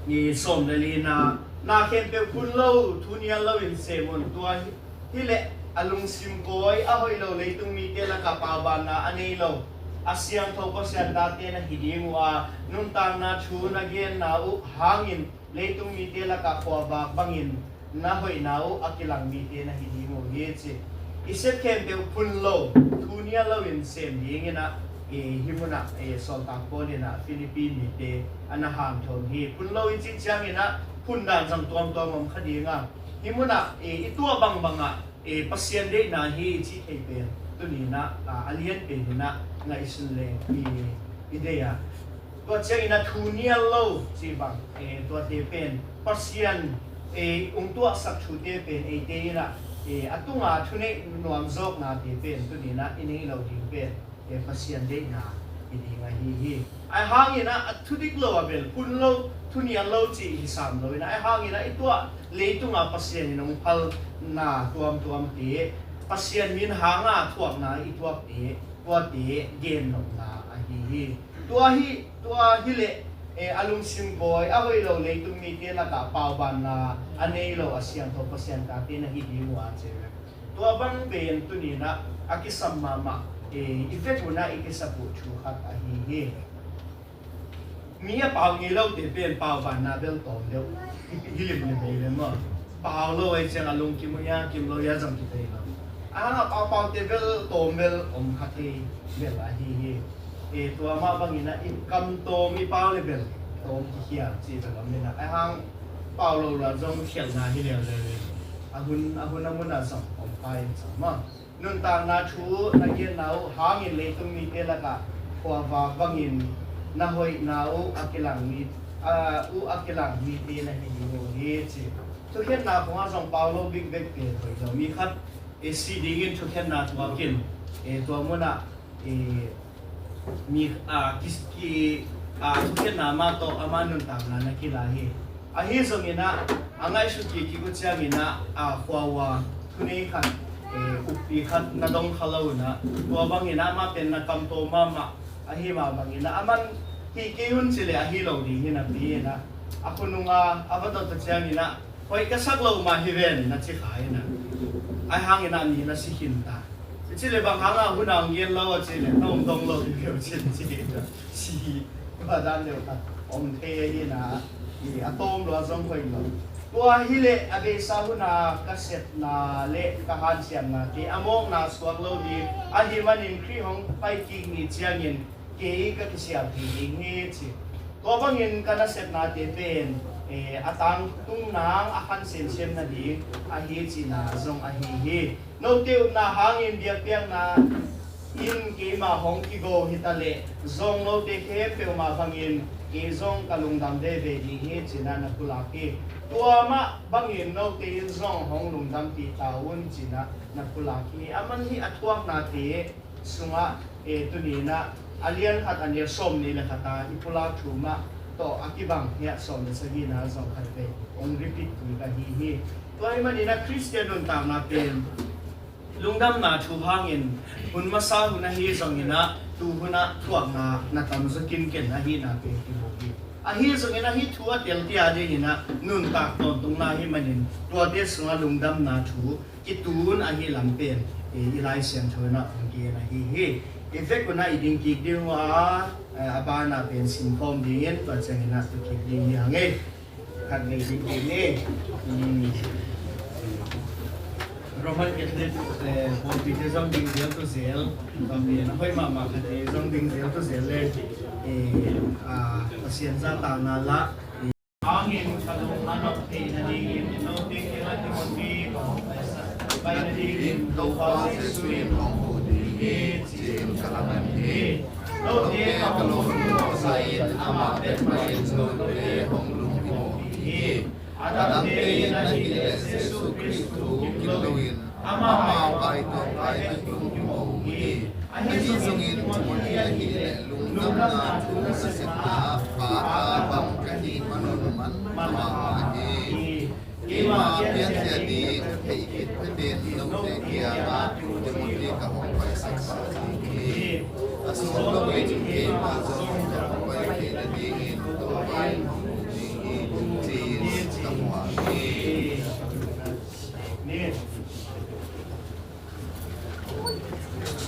i sawm le lina, na khempeuh phun lo, thu nial lo in sem un. Tua hi, hi leh a lungsim kawi, a hoih lo leitung mite lakah paubanna a nei lo, a siangtho Pasian tate na hi ding uh a, nuntakna thu na genna uh hangin leitung mite lakah khuavak bangin na hoihna uh a kilang mite na hi ding uh hi ci. I sep khempeuh phun lo, thu nial lo in sem dingin a, i, hih munah, i, sawltak Paul in a Philippi mite a na hanthawn hi. Phun lo i cih ciangin a phun dan zong tuamtuam om kha ding a, hih munah, i, i tuah bangbang ah, i, Pasian deihna hi i cih thei pen tuni in a, a, a lian pen in a ngaihsun leng i, i deih a. Tua ciangin a thu nial lo cih bang, e, tuate pen Pasian, e, hong tuahsak thute pen eite in a, e, a tunga thuneih nuam zawknate pen tuni in a i neih loh ding pen, e, Pasian deihna hi ding ahi hi. Ahi hangin a, a thudik lo a bel phun lo, thu nial lo cih hi sam lo in a, ahi hangin a i tuah leitunga Pasian in hong phalna tuamtuamte, Pasian min hanga thuakna i thuakte, tuate gennopna ahi hi. Tua hi, tua hi leh, e, a lungsim kawi, a hoih lo leitung mite lakah paubanna a nei lo, a siangtho Pasian tate na hi ding uh a ci ve. Tua bang pen tuni in a, a kisam mahmah, e, i vek un a i kisap uh thu khat ahi hi. Mi a pau ngei lote pen paubanna bel tawm deuh hi limlim hi lem maw. Pau lo ahi ciang a lungkim uh hia, kim lo hia zong kithei lo. A hang a pau paute bel tawm bel om kha thei bel ahi hi. E, tua mah bangin a i kam tawm i pau le bel tawm kikhial cih bel om in a, a hang pau lo la zong khialhna hi leuleu hi. A hun, a hun a mun a zong om pai in zong maw. Nuntakna thu na genna uh hangin leitung mite lakah khuavak bangin na hoihna uh a kilang mi, a, uh a kilang mite na hi ding uh hi ci. Thukhenna khawngah zong pau lo bikbek pen hoih lo. Mi khat, e, si dingin thukhenna thuakin, e, tua munah, e, mi, a, ki, ki, a, thukhenna mah tawh ama nuntakna na kila hi. Ahi zongin a, a ngaihsut kik kik uh ciangin a, a, khua ua thunei khat, e, ukpi khat na dong kha lo in a, tua bangin a, amah pen na kamto mahmah ahi mah bangin a, aman hih kei un ci leh ahi lo ding hi napi in a, a khunung a, a va tot ta ciangin a, hoih ka sak lo mah hi ven na ci kha in a, ahi hangin a mi na si khin ta. I ci leh bang hang a hun a hong gen lo a ci leh na hong dong lo hi ve uh ci, ci hi ta. Si hi. Tua dan deuh khat om thei ahi na, i a tawm lua zong hoih lo. Tua hi leh a beisa hun a ka sepna le ka hanciamnate a mawkna suak lo ding ahih manin Khrih hong pai kik ni ciangin kei ka kisial thei ding hi ci. Tua bangin ka nasepnate pen, eh, a tangtung nang a khan semsem nading ahi cihna zong ahi hi. Note upna hangin biakpiakna in keimah hong kigo hi ta leh zong note khempeuh mah bangin kei zong ka lungdam veve ding hi cihna na pulak hi. Tua mah bangin note in zong hong lungdampih ta un cihna na pulak hi. Aman hih a thuaknate sungah, eh, tuni in ah a lian khat a neu sawm nih le khat a i pulak thu mah tawh a kibang hiah sawm le sagihna zong khat vei hong repeat kik ahi hi. Tua ahih manin ah Khristian nuntakna pen lungdamna thu hangin hun masa hun ahi zongin ah tu hun ah thuakna na tamzaw kinken ahihna pen kimu hi. Ahi zongin ah hih thu a teltia dingin ah nuntak tawntungna ahih manin tuate sungah lungdamna thu kitun ahi lam pen, eh, i Lai Siangtho in ah hong gen ahi hi. I vek un ah i ding kik ding uh a, eh, a banah pen simkhawm dingin tua ciangin ah tu kik ding hi hang e. Khat nei ding kik ni. Hmm. Roman Catholic, eh, pawlpite zong ding zel tu zel, tua pen a hoih mahmah khat ei zong ding zel tu zel le, eh, ah, Pasian zahtakna lah, hangin ka lung a nop theih nadingin note kiangah Timothy ka hong paisak, pai nadingin Topa Jesuh in hong huh ding hi, ci-in ka lamen hi. Note ka lung hong mawhsa in, amah bek mah in note hong lungkimawh ding hi. A dangte in ahih leh Jesu Khrist thu kin loin amau aitawng pai bek lungkim uh hi. Ahi zongin Timothy ahih leh lungdamna thu nasepna pata bang ka hih manun man mahmah hi. Keima piankhia ding ka theih khit phetin note kiangah Timothy ka hong paisak sa ding hi. A sung loin keima zong ka hong pai theih nadingin Topa in hong hu ding hi, ci-in ka muang hi.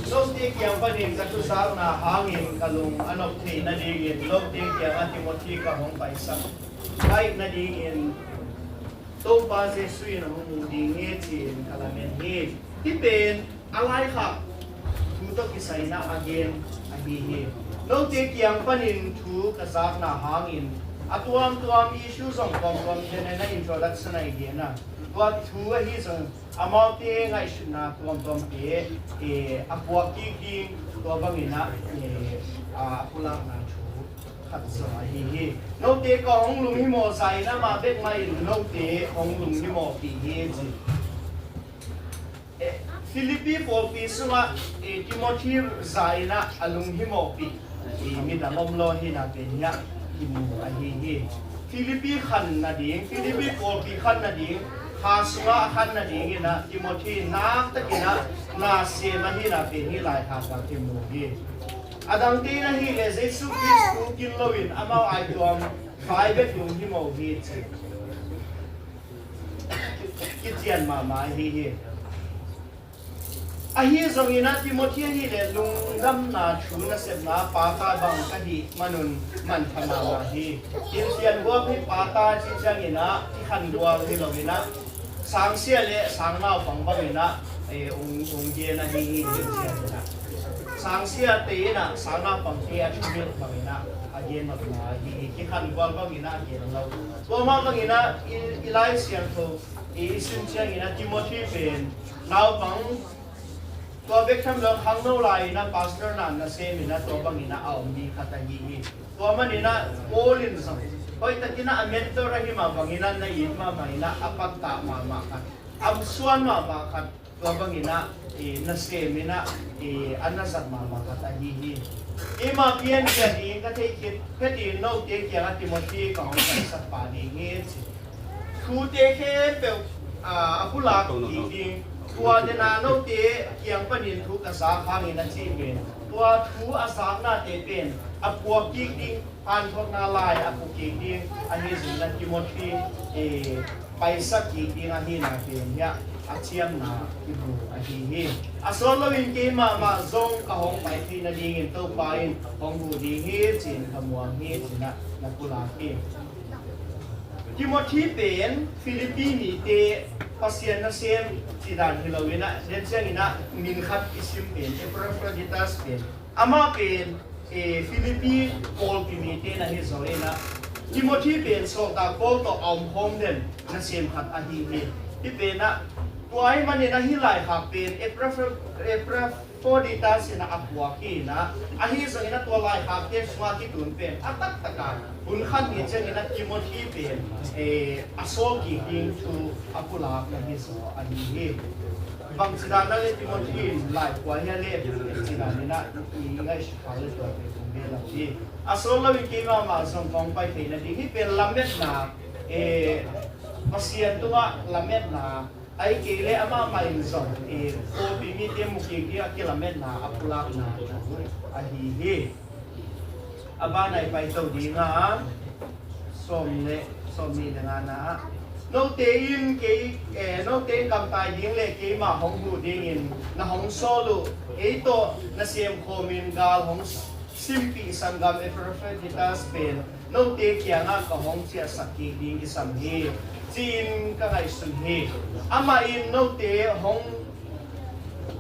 Note kiang panin ka thuzakna hangin ka lung a nop theih nadingin note kiangah Timothy ka hong paisak baih nadingin Topa Jesu in hong mu ding hi, ci-in ka lamen hi. Hih pen a laikhak thu tawh kisai-in a gen ahi hi. Note kiang panin thu ka zakna hangin a tuamtuam issue zong tuamtuam te na introduction ah i gen a, tua thu ahi zong amaute ngaihsutna tuamtuamte, eh, a puak kik ding, tua bangin ah, eh, a pulakna thu khat zong ahi hi. Note ka hong lunghimawh zah in amah bek mah in note hong lunghimawhpih hi, ci. Eh, Philippi pawlpi sungah, eh, Timothy zah in ah a lunghimawhpih, eh, midang om lo hi na pen hiah kimu ahi hi. Philippi khan nading, Philippi pawlpi khan nading, kha sungah a khan nadingin ah Timothy naktakin ah na sem ahi na pen hih laikhak ah kimu hi. A dangte in ahih leh Jesu Khrist thu kin loin amau aitawng pai bek lunghimawh hi, ci. Kician mahmah ahi hi. Ahi zongin ah Timothy ahih leh lungdamna thu nasepna pata bang ka hih manun manpha mahmah hi. Hilh thian guap hi, pata cih ciangin ah kikhan gual hi loin ah sangsia le sangnaupang bangin ah, eh, ung, ung gen ahi hi, hilh thian in ah. Sangsiate in ah sangnaupangte a thuhilh bangin ah a gen mahmah ahi hi, kikhan gual bangin ah a gen lo. Tua mah bangin ah i, i Lai Siangtho i, i sim ciangin ah Timothy pen naupang, tua bek tham lo khangno lai-in ah pastor na nasem in ah tua bangin ah a om mi khat ahi hi. Tua manin ah Paul in zong hoihtakin ah a mentor ahi mah bangin ah na it mahmah in ah a pattah mahmah khat, a suan mahmah khat, tua bangin ah, eh, nasem in ah, eh, a na zat mahmah khat ahi hi. Keima piankhia ding ka theih khit phetin note kiangah Timothy ka hong paisak pah ding hi, ci. Thute khempeuh, ah, a pulak kik ding, tua dena note kiang panin thu ka zak hangin a cih pen, tua thu a zaknate pen a puak kik ding, hanthotna lai a puk kik ding, ahi zongin ah Timothy, eh, paisak kik ding ahihna pen hiah a ciamna kimu ahi hi. A sawt loin keimah mah zong ka hong pai theih nadingin Topa in hong huh ding hi, ci-in ka muang hi, ci-in ah na pulak hi. Timothy pen Philippi mite Pasian nasem cih dan hi loin ah, den ciangin ah min khat i sim pen, Epaphroditus pen, amah pen, eh, Philippi pawlpi mite na hi zaw in ah, Timothy pen sawltak Paul tawh a omkhawm den nasem khat ahi hi. Hih pen ah, tua ahih manin ah hih laikhak pen Epaphr-, Epaphroditus in ah a puak hi in ah, ahi zongin ah tua laikhakte sungah kitun pen a taktak a hun khat ni ciangin ah Timothy pen, eh, a sawl kik ding thu a pulakna hi zaw ahi hi. Bangci dan a leh Timothy in laikua hi a leh, bangci dan in ah i ngaihsut kha leh tua pen tung ve lo hi. A sawt loin keimah mah zong kong pai theih nading hih pen lametna, eh, Pasian tungah lametna, ahih kei leh amah mah in zong, eh, pawlpi mite mu kik ding a kilametna a pulakna ahi hi. A banah i paito ding a, sawm le, sawm nih le ngana ah, note in kei, eh, note in kamtai ding le keimah hong huh dingin na hong sawl uh, kei tawh na sem khawmin gal hong simpih sanggam Epaphroditus pen note kiangah ka hong ciahsak kik ding kisam hi, ci-in ka ngaihsun hi. Amah in note hong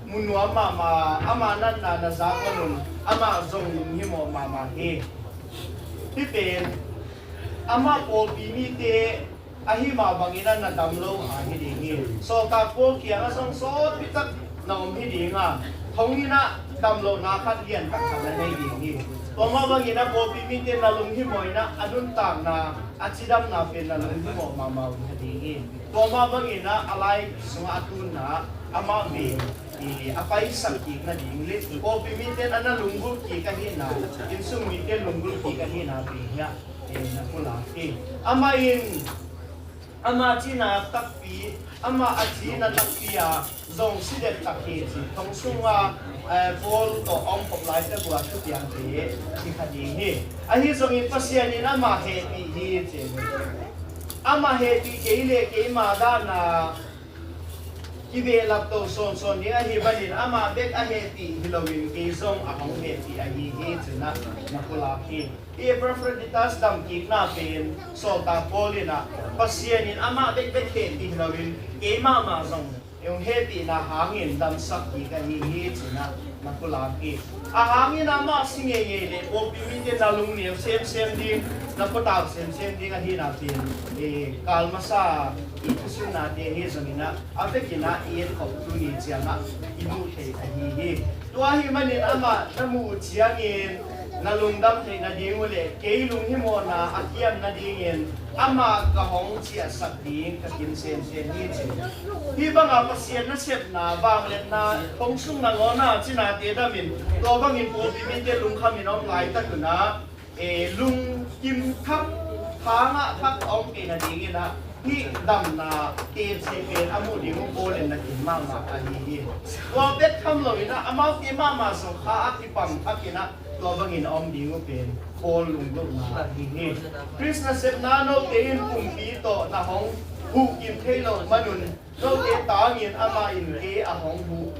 mu nuam mahmah, ama natna na zak manun amah zong lunghimawh mahmah hi. Hih pen amah pawlpi mite ahi mah bangin ah na dam lo kha hi ding hi. Sawltak Paul kiangah zong sawtpi tak na om hi ding a, thong in ah damlohna khat liantak khat na nei ding hi. Tua mah bangin a pawlpi mite na lunghimawhna, a nuntakna, a cidamna pen na lunghimawh mahmah uh hi ding hi. Tua mah bangin a lai sungah a tunna amah pen i a paisak kik nading le pawlpi mite na na lunggulh kik ahihna, innsung mite lunggulh kik ahihna pen hiah na pulak hi. Amah in ama cina takpi, ama a cina takpi a zong si det tak hi ci. Thong sunga Paul tawh a om khop lai teh bua thutiangte hi kha ding hi. Ahi zongin Pasian in ama hehpih hi ci. Ama hehpih kei le keima dahna kibehlap to sawnsawn ding ahi banin ama bek a hehpih hi loin kei zong a hong hehpih ahi hi ci-in ah na pulak hi. I Epafroditas damkikna pen sawltak Paul in ah Pasian in amah bekbek hehpih hi loin keimah mah zong hong hehpihna hangin damsak kik ahi hi ci-in ah na pulak hi. A hangin amah si ngeingei le pawlpi mite na lungniam semsem ding, na phutak semsem ding ahihna pen kal masa i thusunnate hi zongin ah a vekin ah i etkhop tuni ciangah i muh theih ahi hi. Tua ahih manin amah na muh uh ciangin na lungdam theih nading uh le kei lunghimawhna a kiam nadingin amah ka hong ciahsak ding ka kim semsem hi ci. Hih banga Pasian nasepna, vangliatna, thong sung nangawn a cinate damin tua bangin pawlpi mite lungkhamin om laitak un ah lungkim thak, hangah thak a om kei nadingin ah hih damna teci pen a muh ding uh Paul in na kim mahmah ahi hi. Tua bek tham loin ah amaute mahmah zong kha a kipam thakin ah tua bangin a om ding uh pen Paul lunggulhna ahi hi. Khrist nasepna note in pumpi tawh na hong huh kim thei loh manun note tangin amah in kei a hong huh,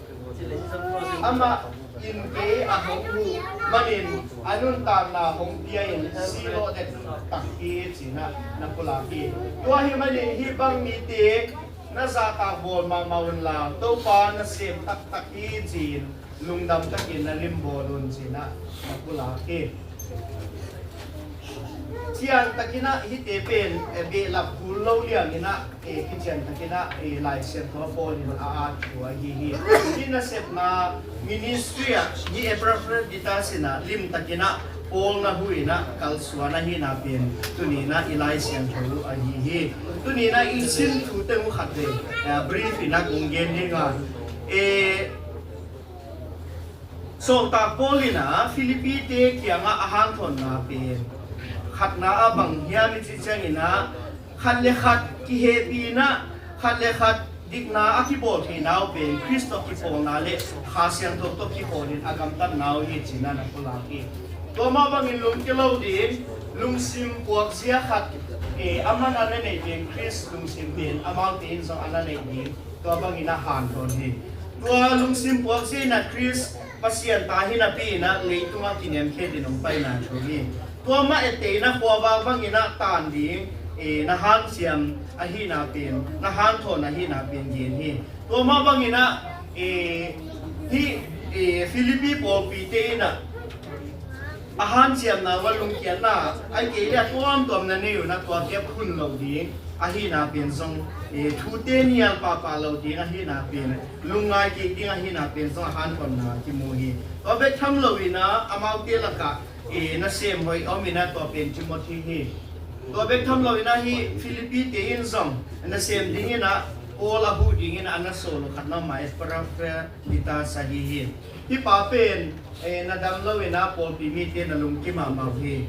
amah in kei a hong huh manin a nuntakna hong pia in si lawh dektak hi ci-in ah na pulak hi. Tua ahih manin hih bang mite na zahtak bawl mahmah unla Topa nasem taktak hi ci-in lungdam takin na limbawl un ci-in ah na pulak hi. Ciantakin ah hihte pen behlap kul lo liangin ah kiciantakin ah Lai Siangtho Paul in a at thu ahi hi. Hih nasepna ministry ah hih Epafroditas in ah limtakin ah Paul na huh in ah kalsuan ahihna pen tuni-in ah i Lai Siangtho uh ahi hi. Tuni-in ah i sin thu teng uh khat vei brief in ah kong gen ding a, sawltak Paul in ah Filippi-te kiangah a hanthawnna pen khatna ah bang hiam i cih ciangin ah khat le khat kihehpihna, khat le khat dikna a kibawl theihna uh pen Khrist tawh kipawlna le Kha Siangtho tawh kihawlin a gamtatna uh hi ci-in ah na pulak hi. Tua mah bangin lungkia lo ding, lungsim puakzia khat a man a na neih pen Khrist lungsim pen amaute in zong a na neih ding tua bangin a hanthawn hi. Tua lungsim puakzia in ah Khrist Pasian ta hi napi-in ah leitungah kiniamkhiatin hong paina thu hi. Tua mah etteh in ah khuavak bangin ah tan ding na hanciam ahihna pen, na hanthawn ahihna pen gen hi. Tua mah bangin ah hih Filippi pawlpite in ah a hanciamna uh a lungkiatna ahih kei leh a tuamtuam na nei un ah tua kiap hun loh ding ahihna pen zong, thute nial pahpah loh ding ahihna pen, lungngai kik ding ahihna pen zong a hanthawnna kimu hi. Tua bek tham loin ah amaute lakah nasem hoih a om in ah tua pen Timothy hi. Tua bek tham loin ah hih Filippi-te in zong nasem dingin ah Paul a huh dingin ah a na sawl uh khat na om a, Epafroditas ahi hi. Hih pa pen na dam loin ah pawlpi mite na lungkim mahmah uh hi.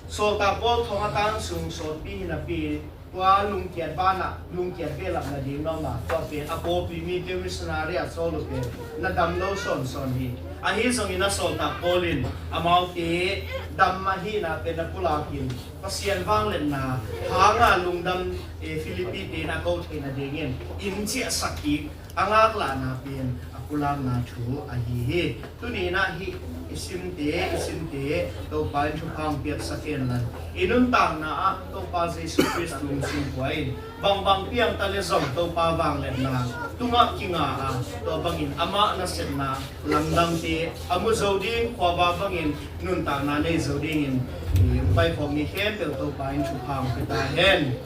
Sawltak Paul thong a tang sung sawtpi hi napi tua lungkiat banah lungkiat behlap nading na om a, tua pen a pawlpi mite missionary a sawl uh pen na dam lo sawnsawn hi. Ahi zongin ah sawltak Paul in amaute dam ahihna pen na pulakin Pasian vangliatna hanga lungdam Filippi-te in a ko theih nadingin inn ciahsak kik a ngaklahna pen a pulakna thu ahi hi. Tuni-in ah hih i simte, i simte Topa in thupha hong piaksak hen la, i nuntakna ah Topa Jesu Khrist lungsim pua in bangbang piang ta leh zong Topa vangliatna tungah kinga a, tua bangin amah nasepna lamdangte a mu zo ding, khuavak bangin nuntakna nei zo dingin i hong paikhawm mi khempeuh Topa in thupha hong pia ta hen.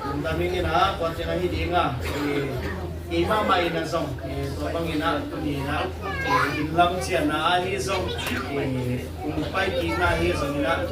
Lungdam ing in ah, tua ciang ahi ding a, i Keimah mah in ah zong, eh, tua bangin ah tuni in ah, eh, innlam ciahna ahi zong, eh, kum pai kikna ahi zongin ah,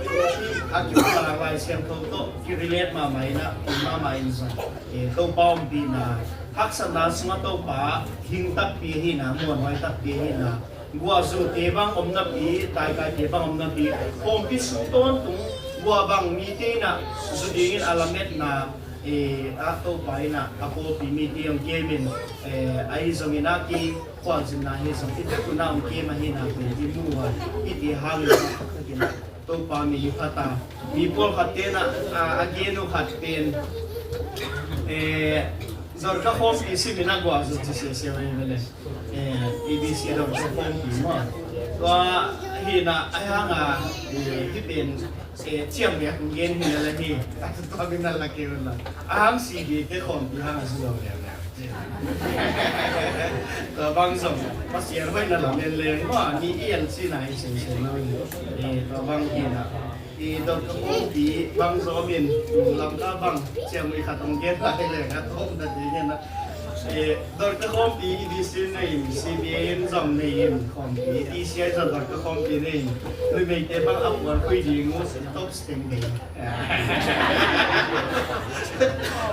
a kipuak Lai Siangtho tawh kirelate mahmah in ah, keimah mah in zong, eh, Topa ompihna, haksatna sungah Topa hing takpi ahihna, muanhuai takpi ahihna, guahzute bang om napi, taikaite bang om napi, pawlpi sung tawntung guah bang mite in ah zu dingin a lametna, eh, ah, Topa in ah a pawlpi mite hong kemin, eh, ahi zongin ah kikhualzinna hi zong, i tek un ah hong kem ahihna pen i mu a, hihte hangin ah Topa min i phat a, mi pawlkhatte in ah, ah, a gen uh khat pen, eh, Dorka khawmpi simin ah guah zu ci siasia uh hi ve le. Eh, A B C Dorka khawmpi maw. Tua hi in ah, a hang a, eh, hih pen, eh, ciang bek hong gen hi le hi. Tua bek na la kei un la. A hang C D te khawmpi hang a zu lo le le. Tua bang zong Pasian hoihna lamen leng maw, ni i el cihna hi sese lo hi. Eh, tua bang hi in ah. I Dorka khawmpi bang zong om in, Lamka bang, ciang mui khat hong gen lai leng a tawm ta ding in ah. I Dorka khawmpi i D C nei in, C B A in zong nei in, khawmpi i C I zong Dorka khawmpi nei in, numeite bang a puan khui ding uh, top sting ding.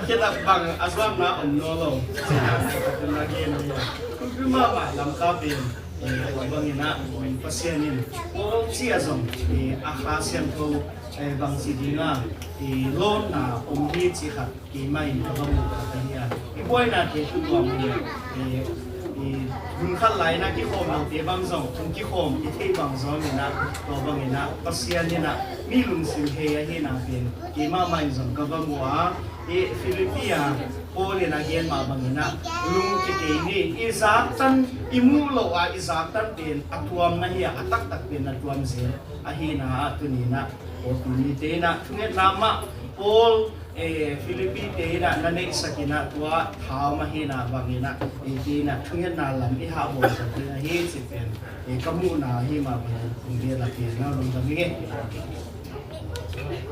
Khedap bang a zuakna om nawn lo. Tua gen hi. Khumpi mahmah Lamka pen, eh, tua bangin ah, Pasian in Paul ci a zong, eh, a Kha Siangtho, eh, bang ci ding a, eh, lawnna om hi cih khat keimah in ka va muh khat ahi a. I buainate tu tuam hi, eh, eh, hun khat lai in ah kikhawm lote bang zong hong kikhawm i theih bang zong in ah, tua bangin ah Pasian in ah mi lungsim hei ahihna pen keimah mah in zong ka va mu a. I Philippi a Paul in a gen mah bangin ah, lung kikei ni, i zaktan, i muh loh a i zaktan pen a tuam na hi a, a taktak pen a tuam zel ahihna ah tuni in ah, pawlpi mite in ah thungetna mah, Paul, eh, Philippi te in ah na neihsak in ah tua thaum ahihna bangin ah, eite in ah thungetna lam i hahbawl zat ding ahi cih pen, eh, ka muhna ahi mah bangin kong gen a pen na lungdam hi ing e.